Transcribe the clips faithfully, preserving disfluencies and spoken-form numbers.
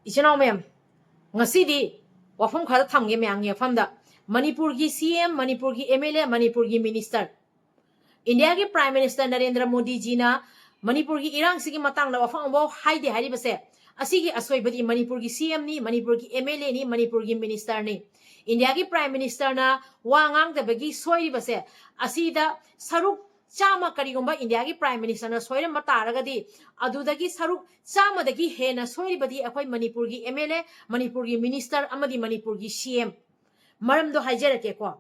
ꯏꯆꯤꯟ ꯏꯅꯥꯎ ꯃꯌꯥꯝ, ꯉꯁꯤꯗꯤ ꯋꯥꯐꯝ ꯈꯔ ꯊꯝꯒꯦ ꯃꯌꯥꯝꯒꯤ ꯃꯐꯝꯗ꯫ ꯃꯅꯤꯄꯨꯔꯒꯤ ꯁꯤ ꯑꯦꯝ, ꯃꯅꯤꯄꯨꯔꯒꯤ ꯑꯦꯝ ꯑꯦꯜ ꯑꯦ, ꯃꯅꯤꯄꯨꯔꯒꯤ ꯃꯤꯅꯤꯁꯇꯔ, ꯏꯟꯗꯤꯌꯥꯒꯤ ꯄ꯭ꯔꯥꯏꯝ ꯃꯤꯅꯤꯁꯇꯔ ꯅꯔꯦꯟꯗ꯭ꯔ ꯃꯣꯗꯤꯖꯤꯅ ꯃꯅꯤꯄꯨꯔꯒꯤ ꯏꯔꯥꯡꯁꯤꯒꯤ ꯃꯇꯥꯡꯗ ꯋꯥꯐꯝ ꯑꯃꯐꯥꯎ ꯍꯥꯏꯗꯦ ꯍꯥꯏꯔꯤꯕꯁꯦ, ꯑꯁꯤꯒꯤ ꯑꯁꯣꯏꯕꯗꯤ ꯃꯅꯤꯄꯨꯔꯒꯤ ꯁꯤ ꯑꯦꯝꯅꯤ, ꯃꯅꯤꯄꯨꯔꯒꯤ ꯑꯦꯝ ꯑꯦꯜ ꯑꯦꯅꯤ, ꯃꯅꯤꯄꯨꯔꯒꯤ ꯃꯤꯅꯤꯁꯇꯔꯅꯤ꯫ ꯏꯟꯗꯤꯌꯥꯒꯤ ꯄ꯭ꯔꯥꯏꯝ ꯃꯤꯅꯤꯁꯇꯔꯅ ꯋꯥ ꯉꯥꯡꯗꯕꯒꯤ ꯁꯣꯏꯔꯤꯕꯁꯦ, ꯑꯁꯤꯗ ꯁꯔꯨꯛ ꯆꯥꯝꯃ ꯀꯔꯤꯒꯨꯝꯕ ꯏꯟꯗꯤꯌꯥꯒꯤ ꯄ꯭ꯔꯥꯏꯝ ꯃꯤꯅꯤꯁꯇꯔꯅ ꯁꯣꯏꯔꯝꯕ ꯇꯥꯔꯒꯗꯤ, ꯑꯗꯨꯗꯒꯤ ꯁꯔꯨꯛ ꯆꯥꯝꯃꯗꯒꯤ ꯍꯦꯟꯅ ꯁꯣꯏꯔꯤꯕꯗꯤ ꯑꯩꯈꯣꯏ ꯃꯅꯤꯄꯨꯔꯒꯤ ꯑꯦꯝ ꯑꯦꯜ ꯑꯦ, ꯃꯅꯤꯄꯨꯔꯒꯤ ꯃꯤꯅꯤꯁꯇꯔ ꯑꯃꯗꯤ ꯃꯅꯤꯄꯨꯔꯒꯤ ꯁꯤ ꯑꯦꯝ꯫ ꯃꯔꯝꯗꯣ ꯍꯥꯏꯖꯔꯛꯀꯦꯀꯣ꯫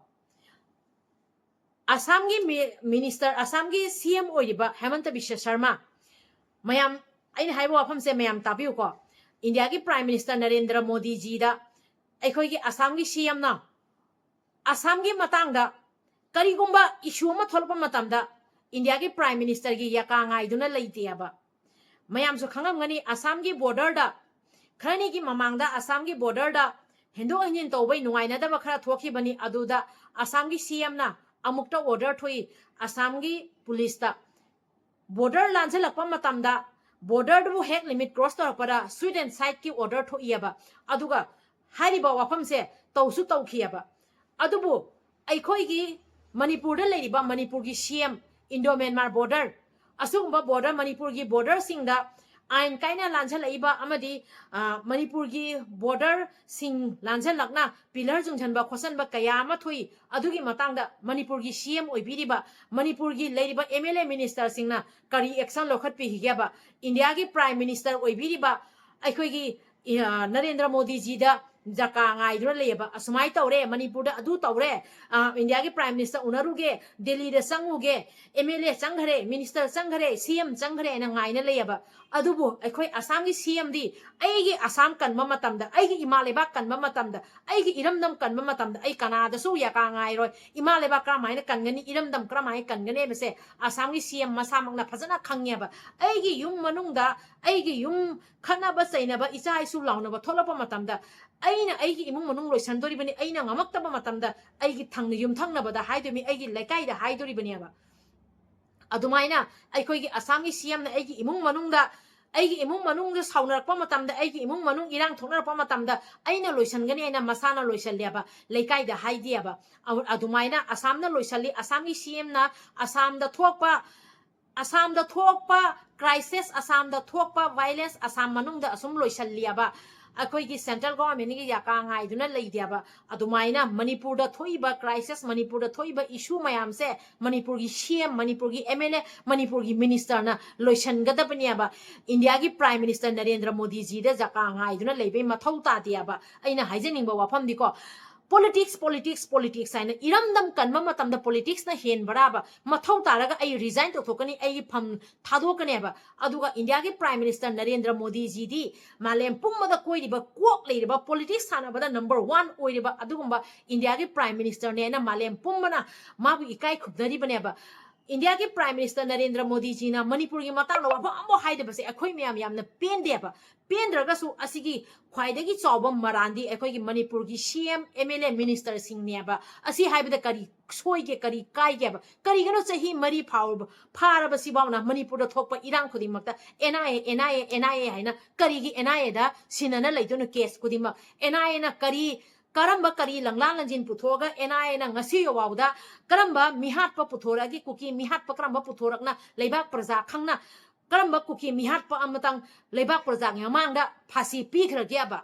ꯑꯁꯥꯝꯒꯤ ꯃꯤ-, ꯃꯤꯅꯤꯁꯇꯔ, ꯑꯁꯥꯝꯒꯤ ꯁꯤ ꯑꯦꯝ ꯑꯣꯏꯔꯤꯕ ꯍꯦꯃꯟꯇ ꯕꯤꯁ꯭ꯋ ꯁꯔꯃ, ꯃꯌꯥꯝ, ꯑꯩꯅ ꯍꯥꯏꯕ ꯋꯥꯐꯝꯁꯦ ꯃꯌꯥꯝ ꯇꯥꯕꯤꯌꯨꯀꯣ꯫ ꯏꯟꯗꯤꯌꯥꯒꯤ ꯄ꯭ꯔꯥꯏꯝ ꯃꯤꯅꯤꯁꯇꯔ ꯅꯔꯦꯟꯗ꯭ꯔ ꯃꯣꯗꯤꯖꯤꯗ ꯑꯩꯈꯣꯏꯒꯤ ꯑꯁꯥꯝꯒꯤ ꯁꯤ ꯑꯦꯝꯅ ꯑꯁꯥꯝꯒꯤ ꯃꯇꯥꯡꯗ ꯀꯔꯤꯒꯨꯝꯕ ꯏꯁꯨ ꯑꯃ ꯊꯣꯛꯂꯛꯄ ꯃꯇꯝꯗ ꯏꯟꯗꯤꯌꯥꯒꯤ ꯄ꯭ꯔꯥꯏꯝ ꯃꯤꯅꯤꯁꯇꯔꯒꯤ ꯌꯥꯀꯥ ꯉꯥꯏꯗꯨꯅ ꯂꯩꯇꯦꯕ꯫ ꯃꯌꯥꯝꯁꯨ ꯈꯪꯉꯝꯒꯅꯤ, ꯑꯁꯥꯝꯒꯤ ꯕꯣꯔꯗꯔꯗ ꯈꯔꯅꯤꯒꯤ ꯃꯃꯥꯡꯗ ꯑꯁꯥꯝꯒꯤ ꯕꯣꯔꯗꯔꯗ ꯍꯦꯟꯗꯣꯛ ꯍꯦꯟꯖꯤꯟ ꯇꯧꯕꯩ ꯅꯨꯡꯉꯥꯏꯅꯗꯕ ꯈꯔ ꯊꯣꯛꯈꯤꯕꯅꯤ꯫ ꯑꯗꯨꯗ ꯑꯁꯥꯝꯒꯤ ꯁꯤ ꯑꯦꯝꯅ ꯑꯃꯨꯛꯇ ꯑꯣꯔꯗꯔ ꯊꯣꯛꯏ ꯑꯁꯥꯝꯒꯤ ꯄꯨꯂꯤꯁꯇ, ꯕꯣꯔꯗꯔ ꯂꯥꯟꯁꯤꯜꯂꯛꯄ ꯃꯇꯝꯗ ꯕꯣꯔꯗꯔꯗꯨꯕꯨ ꯍꯦꯛ ꯂꯤꯃꯤꯠ ꯀ꯭ꯔꯣꯁ ꯇꯧꯔꯛꯄꯗ ꯁ꯭ꯋꯤꯠ ꯑꯦꯟ ꯁꯥꯏꯠꯀꯤ ꯑꯣꯔꯗꯔ ꯊꯣꯛꯏꯑꯕ꯫ ꯑꯗꯨꯒ ꯍꯥꯏꯔꯤꯕ ꯋꯥꯐꯝꯁꯦ ꯇꯧꯁꯨ ꯇꯧꯈꯤꯑꯕ꯫ ꯑꯗꯨꯕꯨ ꯑꯩꯈꯣꯏꯒꯤ ꯃꯅꯤꯄꯨꯔꯗ ꯂꯩꯔꯤꯕ ꯃꯅꯤꯄꯨꯔꯒꯤ ꯁꯤ ꯑꯦꯝ, ꯏꯟꯗꯣ ꯃ꯭ꯌꯥꯟꯃꯥꯔ ꯕꯣꯔꯗꯔ, ꯑꯁꯤꯒꯨꯝꯕ ꯕꯣꯔꯗꯔ, ꯃꯅꯤꯄꯨꯔꯒꯤ ꯕꯣꯔꯗꯔꯁꯤꯡꯗ ꯑꯥꯏꯟ ꯀꯥꯏꯅ ꯂꯥꯟꯁꯤꯜꯂꯛꯏꯕ ꯑꯃꯗꯤ, ꯑ, ꯃꯅꯤꯄꯨꯔꯒꯤ ꯕꯣꯔꯗꯔꯁꯤꯡ ꯂꯥꯟꯁꯤꯜꯂꯛꯅ ꯄꯤꯂꯔ ꯆꯨꯡꯁꯤꯟꯕ ꯈꯣꯠꯆꯟꯕ ꯀꯌꯥ ꯑꯃ ꯊꯣꯛꯏ꯫ ꯑꯗꯨꯒꯤ ꯃꯇꯥꯡꯗ ꯃꯅꯤꯄꯨꯔꯒꯤ ꯁꯤ ꯑꯦꯝ ꯑꯣꯏꯕꯤꯔꯤꯕ, ꯃꯅꯤꯄꯨꯔꯒꯤ ꯂꯩꯔꯤꯕ ꯑꯦꯝ ꯑꯦꯜ ꯑꯦ ꯃꯤꯅꯤꯁꯇꯔꯁꯤꯡꯅ ꯀꯔꯤ ꯑꯦꯛꯁꯟ ꯂꯧꯈꯠꯄꯤꯈꯤꯒꯦꯕ? ꯏꯟꯗꯤꯌꯥꯒꯤ ꯄ꯭ꯔꯥꯏꯝ ꯃꯤꯅꯤꯁꯇꯔ ꯑꯣꯏꯕꯤꯔꯤꯕ ꯑꯩꯈꯣꯏꯒꯤ, ꯑ, ꯅꯔꯦꯟꯗ꯭ꯔ ꯃꯣꯗꯤꯖꯤꯗ ꯖꯀꯥ ꯉꯥꯏꯗꯨꯅ ꯂꯩꯌꯦꯕ꯫ ꯑꯁꯨꯃꯥꯏꯅ ꯇꯧꯔꯦ, ꯃꯅꯤꯄꯨꯔꯗ ꯑꯗꯨ ꯇꯧꯔꯦ, ꯑ, ꯏꯟꯗꯤꯌꯥꯒꯤ ꯄ꯭ꯔꯥꯏꯝ ꯃꯤꯅꯤꯁꯇꯔ ꯎꯅꯔꯨꯒꯦ, ꯗꯦꯜꯂꯤꯗ ꯆꯪꯉꯨꯒꯦ, ꯑꯦꯝ ꯑꯦꯜ ꯑꯦ ꯆꯪꯈ꯭ꯔꯦ, ꯃꯤꯅꯤꯁꯇꯔ ꯆꯪꯈ꯭ꯔꯦ, ꯁꯤ ꯑꯦꯝ ꯆꯪꯈ꯭ꯔꯦ ꯍꯥꯏꯅ ꯉꯥꯏꯅ ꯂꯩꯌꯦꯕ꯫ ꯑꯗꯨꯕꯨ ꯑꯩꯈꯣꯏ ꯑꯁꯥꯝꯒꯤ ꯁꯤ ꯑꯦꯝꯗꯤ ꯑꯩꯒꯤ ꯑꯁꯥꯝ ꯀꯟꯕ ꯃꯇꯝꯗ, ꯑꯩꯒꯤ ꯏꯃꯥ ꯂꯩꯕꯥꯛ ꯀꯟꯕ ꯃꯇꯝꯗ, ꯑꯩꯒꯤ ꯏꯔꯝꯗꯝ ꯀꯟꯕ ꯃꯇꯝꯗ ꯑꯩ ꯀꯅꯥꯗꯁꯨ ꯌꯥꯀꯥ ꯉꯥꯏꯔꯣꯏ꯫ ꯏꯃꯥ ꯂꯩꯕꯥꯛ ꯀꯔꯝꯍꯥꯏꯅ ꯀꯟꯒꯅꯤ, ꯏꯔꯝꯗꯝ ꯀꯔꯝꯍꯥꯏꯅ ꯀꯟꯒꯅꯤ ꯍꯥꯏꯕꯁꯦ ꯑꯁꯥꯝꯒꯤ ꯁꯤ ꯑꯦꯝ ꯃꯁꯥꯃꯛꯅ ꯐꯖꯅ ꯈꯪꯉꯦꯕ꯫ ꯑꯩꯒꯤ ꯌꯨꯝ ꯃꯅꯨꯡꯗ, ꯑꯩꯒꯤ ꯌꯨꯝ ꯈꯠꯅꯕ ꯆꯩꯅꯕ, ꯏꯆꯥ ꯏꯁꯨ ꯂꯥꯎꯅꯕ ꯊꯣꯛꯂꯛꯄ ꯃꯇꯝꯗ, ꯑꯩꯅ ꯑꯩꯒꯤ ꯏꯃꯨꯡ ꯃꯅꯨꯡ ꯂꯣꯏꯁꯟꯗꯣꯔꯤꯕꯅꯤ, ꯑꯩꯅ ꯉꯝꯃꯛꯇꯕ ꯃꯇꯝꯗ ꯑꯩꯒꯤ ꯊꯪꯅ ꯌꯨꯝꯊꯪꯅꯕꯗ ꯍꯥꯏꯗꯣꯏꯅꯤ, ꯑꯩꯒꯤ ꯂꯩꯀꯥꯏꯗ ꯍꯥꯏꯗꯣꯔꯤꯕꯅꯦꯕ꯫ ꯑꯗꯨꯃꯥꯏꯅ ꯑꯩꯈꯣꯏꯒꯤ ꯑꯁꯥꯝꯒꯤ ꯁꯤ ꯑꯦꯝꯅ ꯑꯩꯒꯤ ꯏꯃꯨꯡ ꯃꯅꯨꯡꯗ ꯑꯩꯒꯤ ꯏꯃꯨꯡ ꯃꯅꯨꯡꯗ ꯁꯥꯎꯅꯔꯛꯄ ꯃꯇꯝꯗ, ꯑꯩꯒꯤ ꯏꯃꯨꯡ ꯃꯅꯨꯡ ꯏꯔꯥꯡ ꯊꯣꯛꯅꯔꯛꯄ ꯃꯇꯝꯗ ꯑꯩꯅ ꯂꯣꯏꯁꯤꯟꯒꯅꯤ ꯍꯥꯏꯅ ꯃꯁꯥꯅ ꯂꯣꯏꯁꯤꯜꯂꯦꯕ, ꯂꯩꯀꯥꯏꯗ ꯍꯥꯏꯗꯦꯕ꯫ ꯑ-, ꯑꯗꯨꯃꯥꯏꯅ ꯑꯁꯥꯝꯅ ꯂꯣꯏꯁꯤꯜꯂꯤ꯫ ꯑꯁꯥꯝꯒꯤ ꯁꯤ ꯑꯦꯝꯅ ꯑꯁꯥꯝꯗ ꯊꯣꯛꯄ, ꯑꯁꯥꯝꯗ ꯊꯣꯛꯄ crisis, ꯑꯁꯥꯝꯗ ꯊꯣꯛꯄ violence ꯑꯁꯥꯝ ꯃꯅꯨꯡꯗ ꯑꯁꯨꯝ ꯂꯣꯏꯁꯤꯜꯂꯤꯑꯕ꯫ ꯑꯩꯈꯣꯏꯒꯤ central governmentꯒꯤ ꯌꯥꯀꯥ ꯉꯥꯏꯗꯨꯅ ꯂꯩꯇꯦꯕ꯫ ꯑꯗꯨꯃꯥꯏꯅ ꯃꯅꯤꯄꯨꯔꯗ ꯊꯣꯛꯏꯕ crisis, ꯃꯅꯤꯄꯨꯔꯗ ꯊꯣꯛꯏꯕ issue ꯃꯌꯥꯝꯁꯦ ꯃꯅꯤꯄꯨꯔꯒꯤ ꯁꯤ ꯑꯦꯝ, ꯃꯅꯤꯄꯨꯔꯒꯤ ꯑꯦꯝ ꯑꯦꯜ ꯑꯦ, ꯃꯅꯤꯄꯨꯔꯒꯤ ministerꯅ ꯂꯣꯏꯁꯤꯟꯒꯗꯕꯅꯦꯕ꯫ ꯏꯟꯗꯤꯌꯥꯒꯤ Prime Minister ꯅꯔꯦꯟꯗ꯭ꯔ ꯃꯣꯗꯤꯖꯤꯗ ꯖꯀꯥ ꯉꯥꯏꯗꯨꯅ ꯂꯩꯕꯩ ꯃꯊꯧ ꯇꯥꯗꯦꯕ꯫ ꯑꯩꯅ ꯍꯥꯏꯖꯅꯤꯡꯕ ꯋꯥꯐꯝꯗꯤꯀꯣ, politics, politics, politics ꯍꯥꯏꯅ ꯏꯔꯝꯗꯝ ꯀꯟꯕ ꯃꯇꯝꯗ politicsꯅ ꯍꯦꯟꯕ꯭ꯔꯥꯕ? ꯃꯊꯧ ꯇꯥꯔꯒ ꯑꯩ resign ꯇꯧꯊꯣꯛꯀꯅꯤ, ꯑꯩꯒꯤ ꯐꯝ ꯊꯥꯗꯣꯛꯀꯅꯦꯕ꯫ ꯑꯗꯨꯒ ꯏꯟꯗꯤꯌꯥꯒꯤ Prime Minister ꯅꯔꯦꯟꯗ꯭ꯔ ꯃꯣꯗꯤꯖꯤꯗꯤ ꯃꯥꯂꯦꯝ ꯄꯨꯝꯕꯗ ꯀꯣꯏꯔꯤꯕ, ꯀꯣꯛ ꯂꯩꯔꯤꯕ, politics ꯁꯥꯟꯅꯕꯗ number one ꯑꯣꯏꯔꯤꯕ ꯑꯗꯨꯒꯨꯝꯕ ꯏꯟꯗꯤꯌꯥꯒꯤ Prime Ministerꯅꯦꯅ ꯃꯥꯂꯦꯝ ꯄꯨꯝꯕꯅ ꯃꯥꯕꯨ ꯏꯀꯥꯏ ꯈꯨꯝꯅꯔꯤꯕꯅꯦꯕ꯫ ꯏꯟꯗꯤꯌꯥꯒꯤ Prime Minister ꯅꯔꯦꯟꯗ꯭ꯔ ꯃꯣꯗꯤꯖꯤꯅ ꯃꯅꯤꯄꯨꯔꯒꯤ ꯃꯇꯥꯡꯗ ꯋꯥꯐꯝ ꯑꯃꯐꯥꯎ ꯍꯥꯏꯗꯕꯁꯦ ꯑꯩꯈꯣꯏ ꯃꯌꯥꯝ ꯌꯥꯝꯅ ꯄꯦꯟꯗꯦꯕ꯫ ꯄꯦꯟꯗ꯭ꯔꯒꯁꯨ ꯑꯁꯤꯒꯤ ꯈ꯭ꯋꯥꯏꯗꯒꯤ ꯆꯥꯎꯕ ꯃꯔꯥꯟꯗꯤ ꯑꯩꯈꯣꯏꯒꯤ ꯃꯅꯤꯄꯨꯔꯒꯤ ꯁꯤ ꯑꯦꯝ, ꯑꯦꯝ ꯑꯦꯜ ꯑꯦ, ministerꯁꯤꯡꯅꯦꯕ꯫ ꯑꯁꯤ ꯍꯥꯏꯕꯗ ꯀꯔꯤ ꯁꯣꯏꯒꯦ, ꯀꯔꯤ ꯀꯥꯏꯒꯦꯕ? ꯀꯔꯤꯒꯤꯅꯣ ꯆꯍꯤ ꯃꯔꯤ ꯐꯥꯎꯔꯕ, ꯐꯥꯔꯕ ꯁꯤꯐꯥꯎꯅ ꯃꯅꯤꯄꯨꯔꯗ ꯊꯣꯛꯄ ꯏꯔꯥꯡ ꯈꯨꯗꯤꯡꯃꯛꯇ N I A, N I A, N I A ꯍꯥꯏꯅ ꯀꯔꯤꯒꯤ N I Aꯗ ꯁꯤꯟꯅꯅ ꯂꯩꯗꯣꯏꯅꯣ case ꯈꯨꯗꯤꯡꯃꯛ? N I Aꯅ ꯀꯔꯤ, ꯀꯔꯝꯕ ꯀꯔꯤ ꯂꯪꯂꯥ ꯂꯪꯖꯤꯟ ꯄꯨꯊꯣꯛꯑꯒ N I Aꯅ ꯉꯁꯤ ꯐꯥꯎꯕꯗ ꯀꯔꯝꯕ ꯃꯤꯍꯥꯠꯄ ꯄꯨꯊꯣꯔꯛꯑꯒꯦ? ꯀꯨꯀꯤ ꯃꯤꯍꯥꯠꯄ ꯀꯔꯝꯕ ꯄꯨꯊꯣꯔꯛꯅ ꯂꯩꯕꯥꯛ ꯄ꯭ꯔꯖꯥ ꯈꯪꯅ ꯀꯔꯝꯕ ꯀꯨꯀꯤ ꯃꯤꯍꯥꯠꯄ ꯑꯃꯇꯪ ꯂꯩꯕꯥꯛ ꯄ꯭ꯔꯖꯥꯒꯤ ꯃꯃꯥꯡꯗ ꯐꯥꯁꯤ ꯄꯤꯈ꯭ꯔꯒꯦꯕ?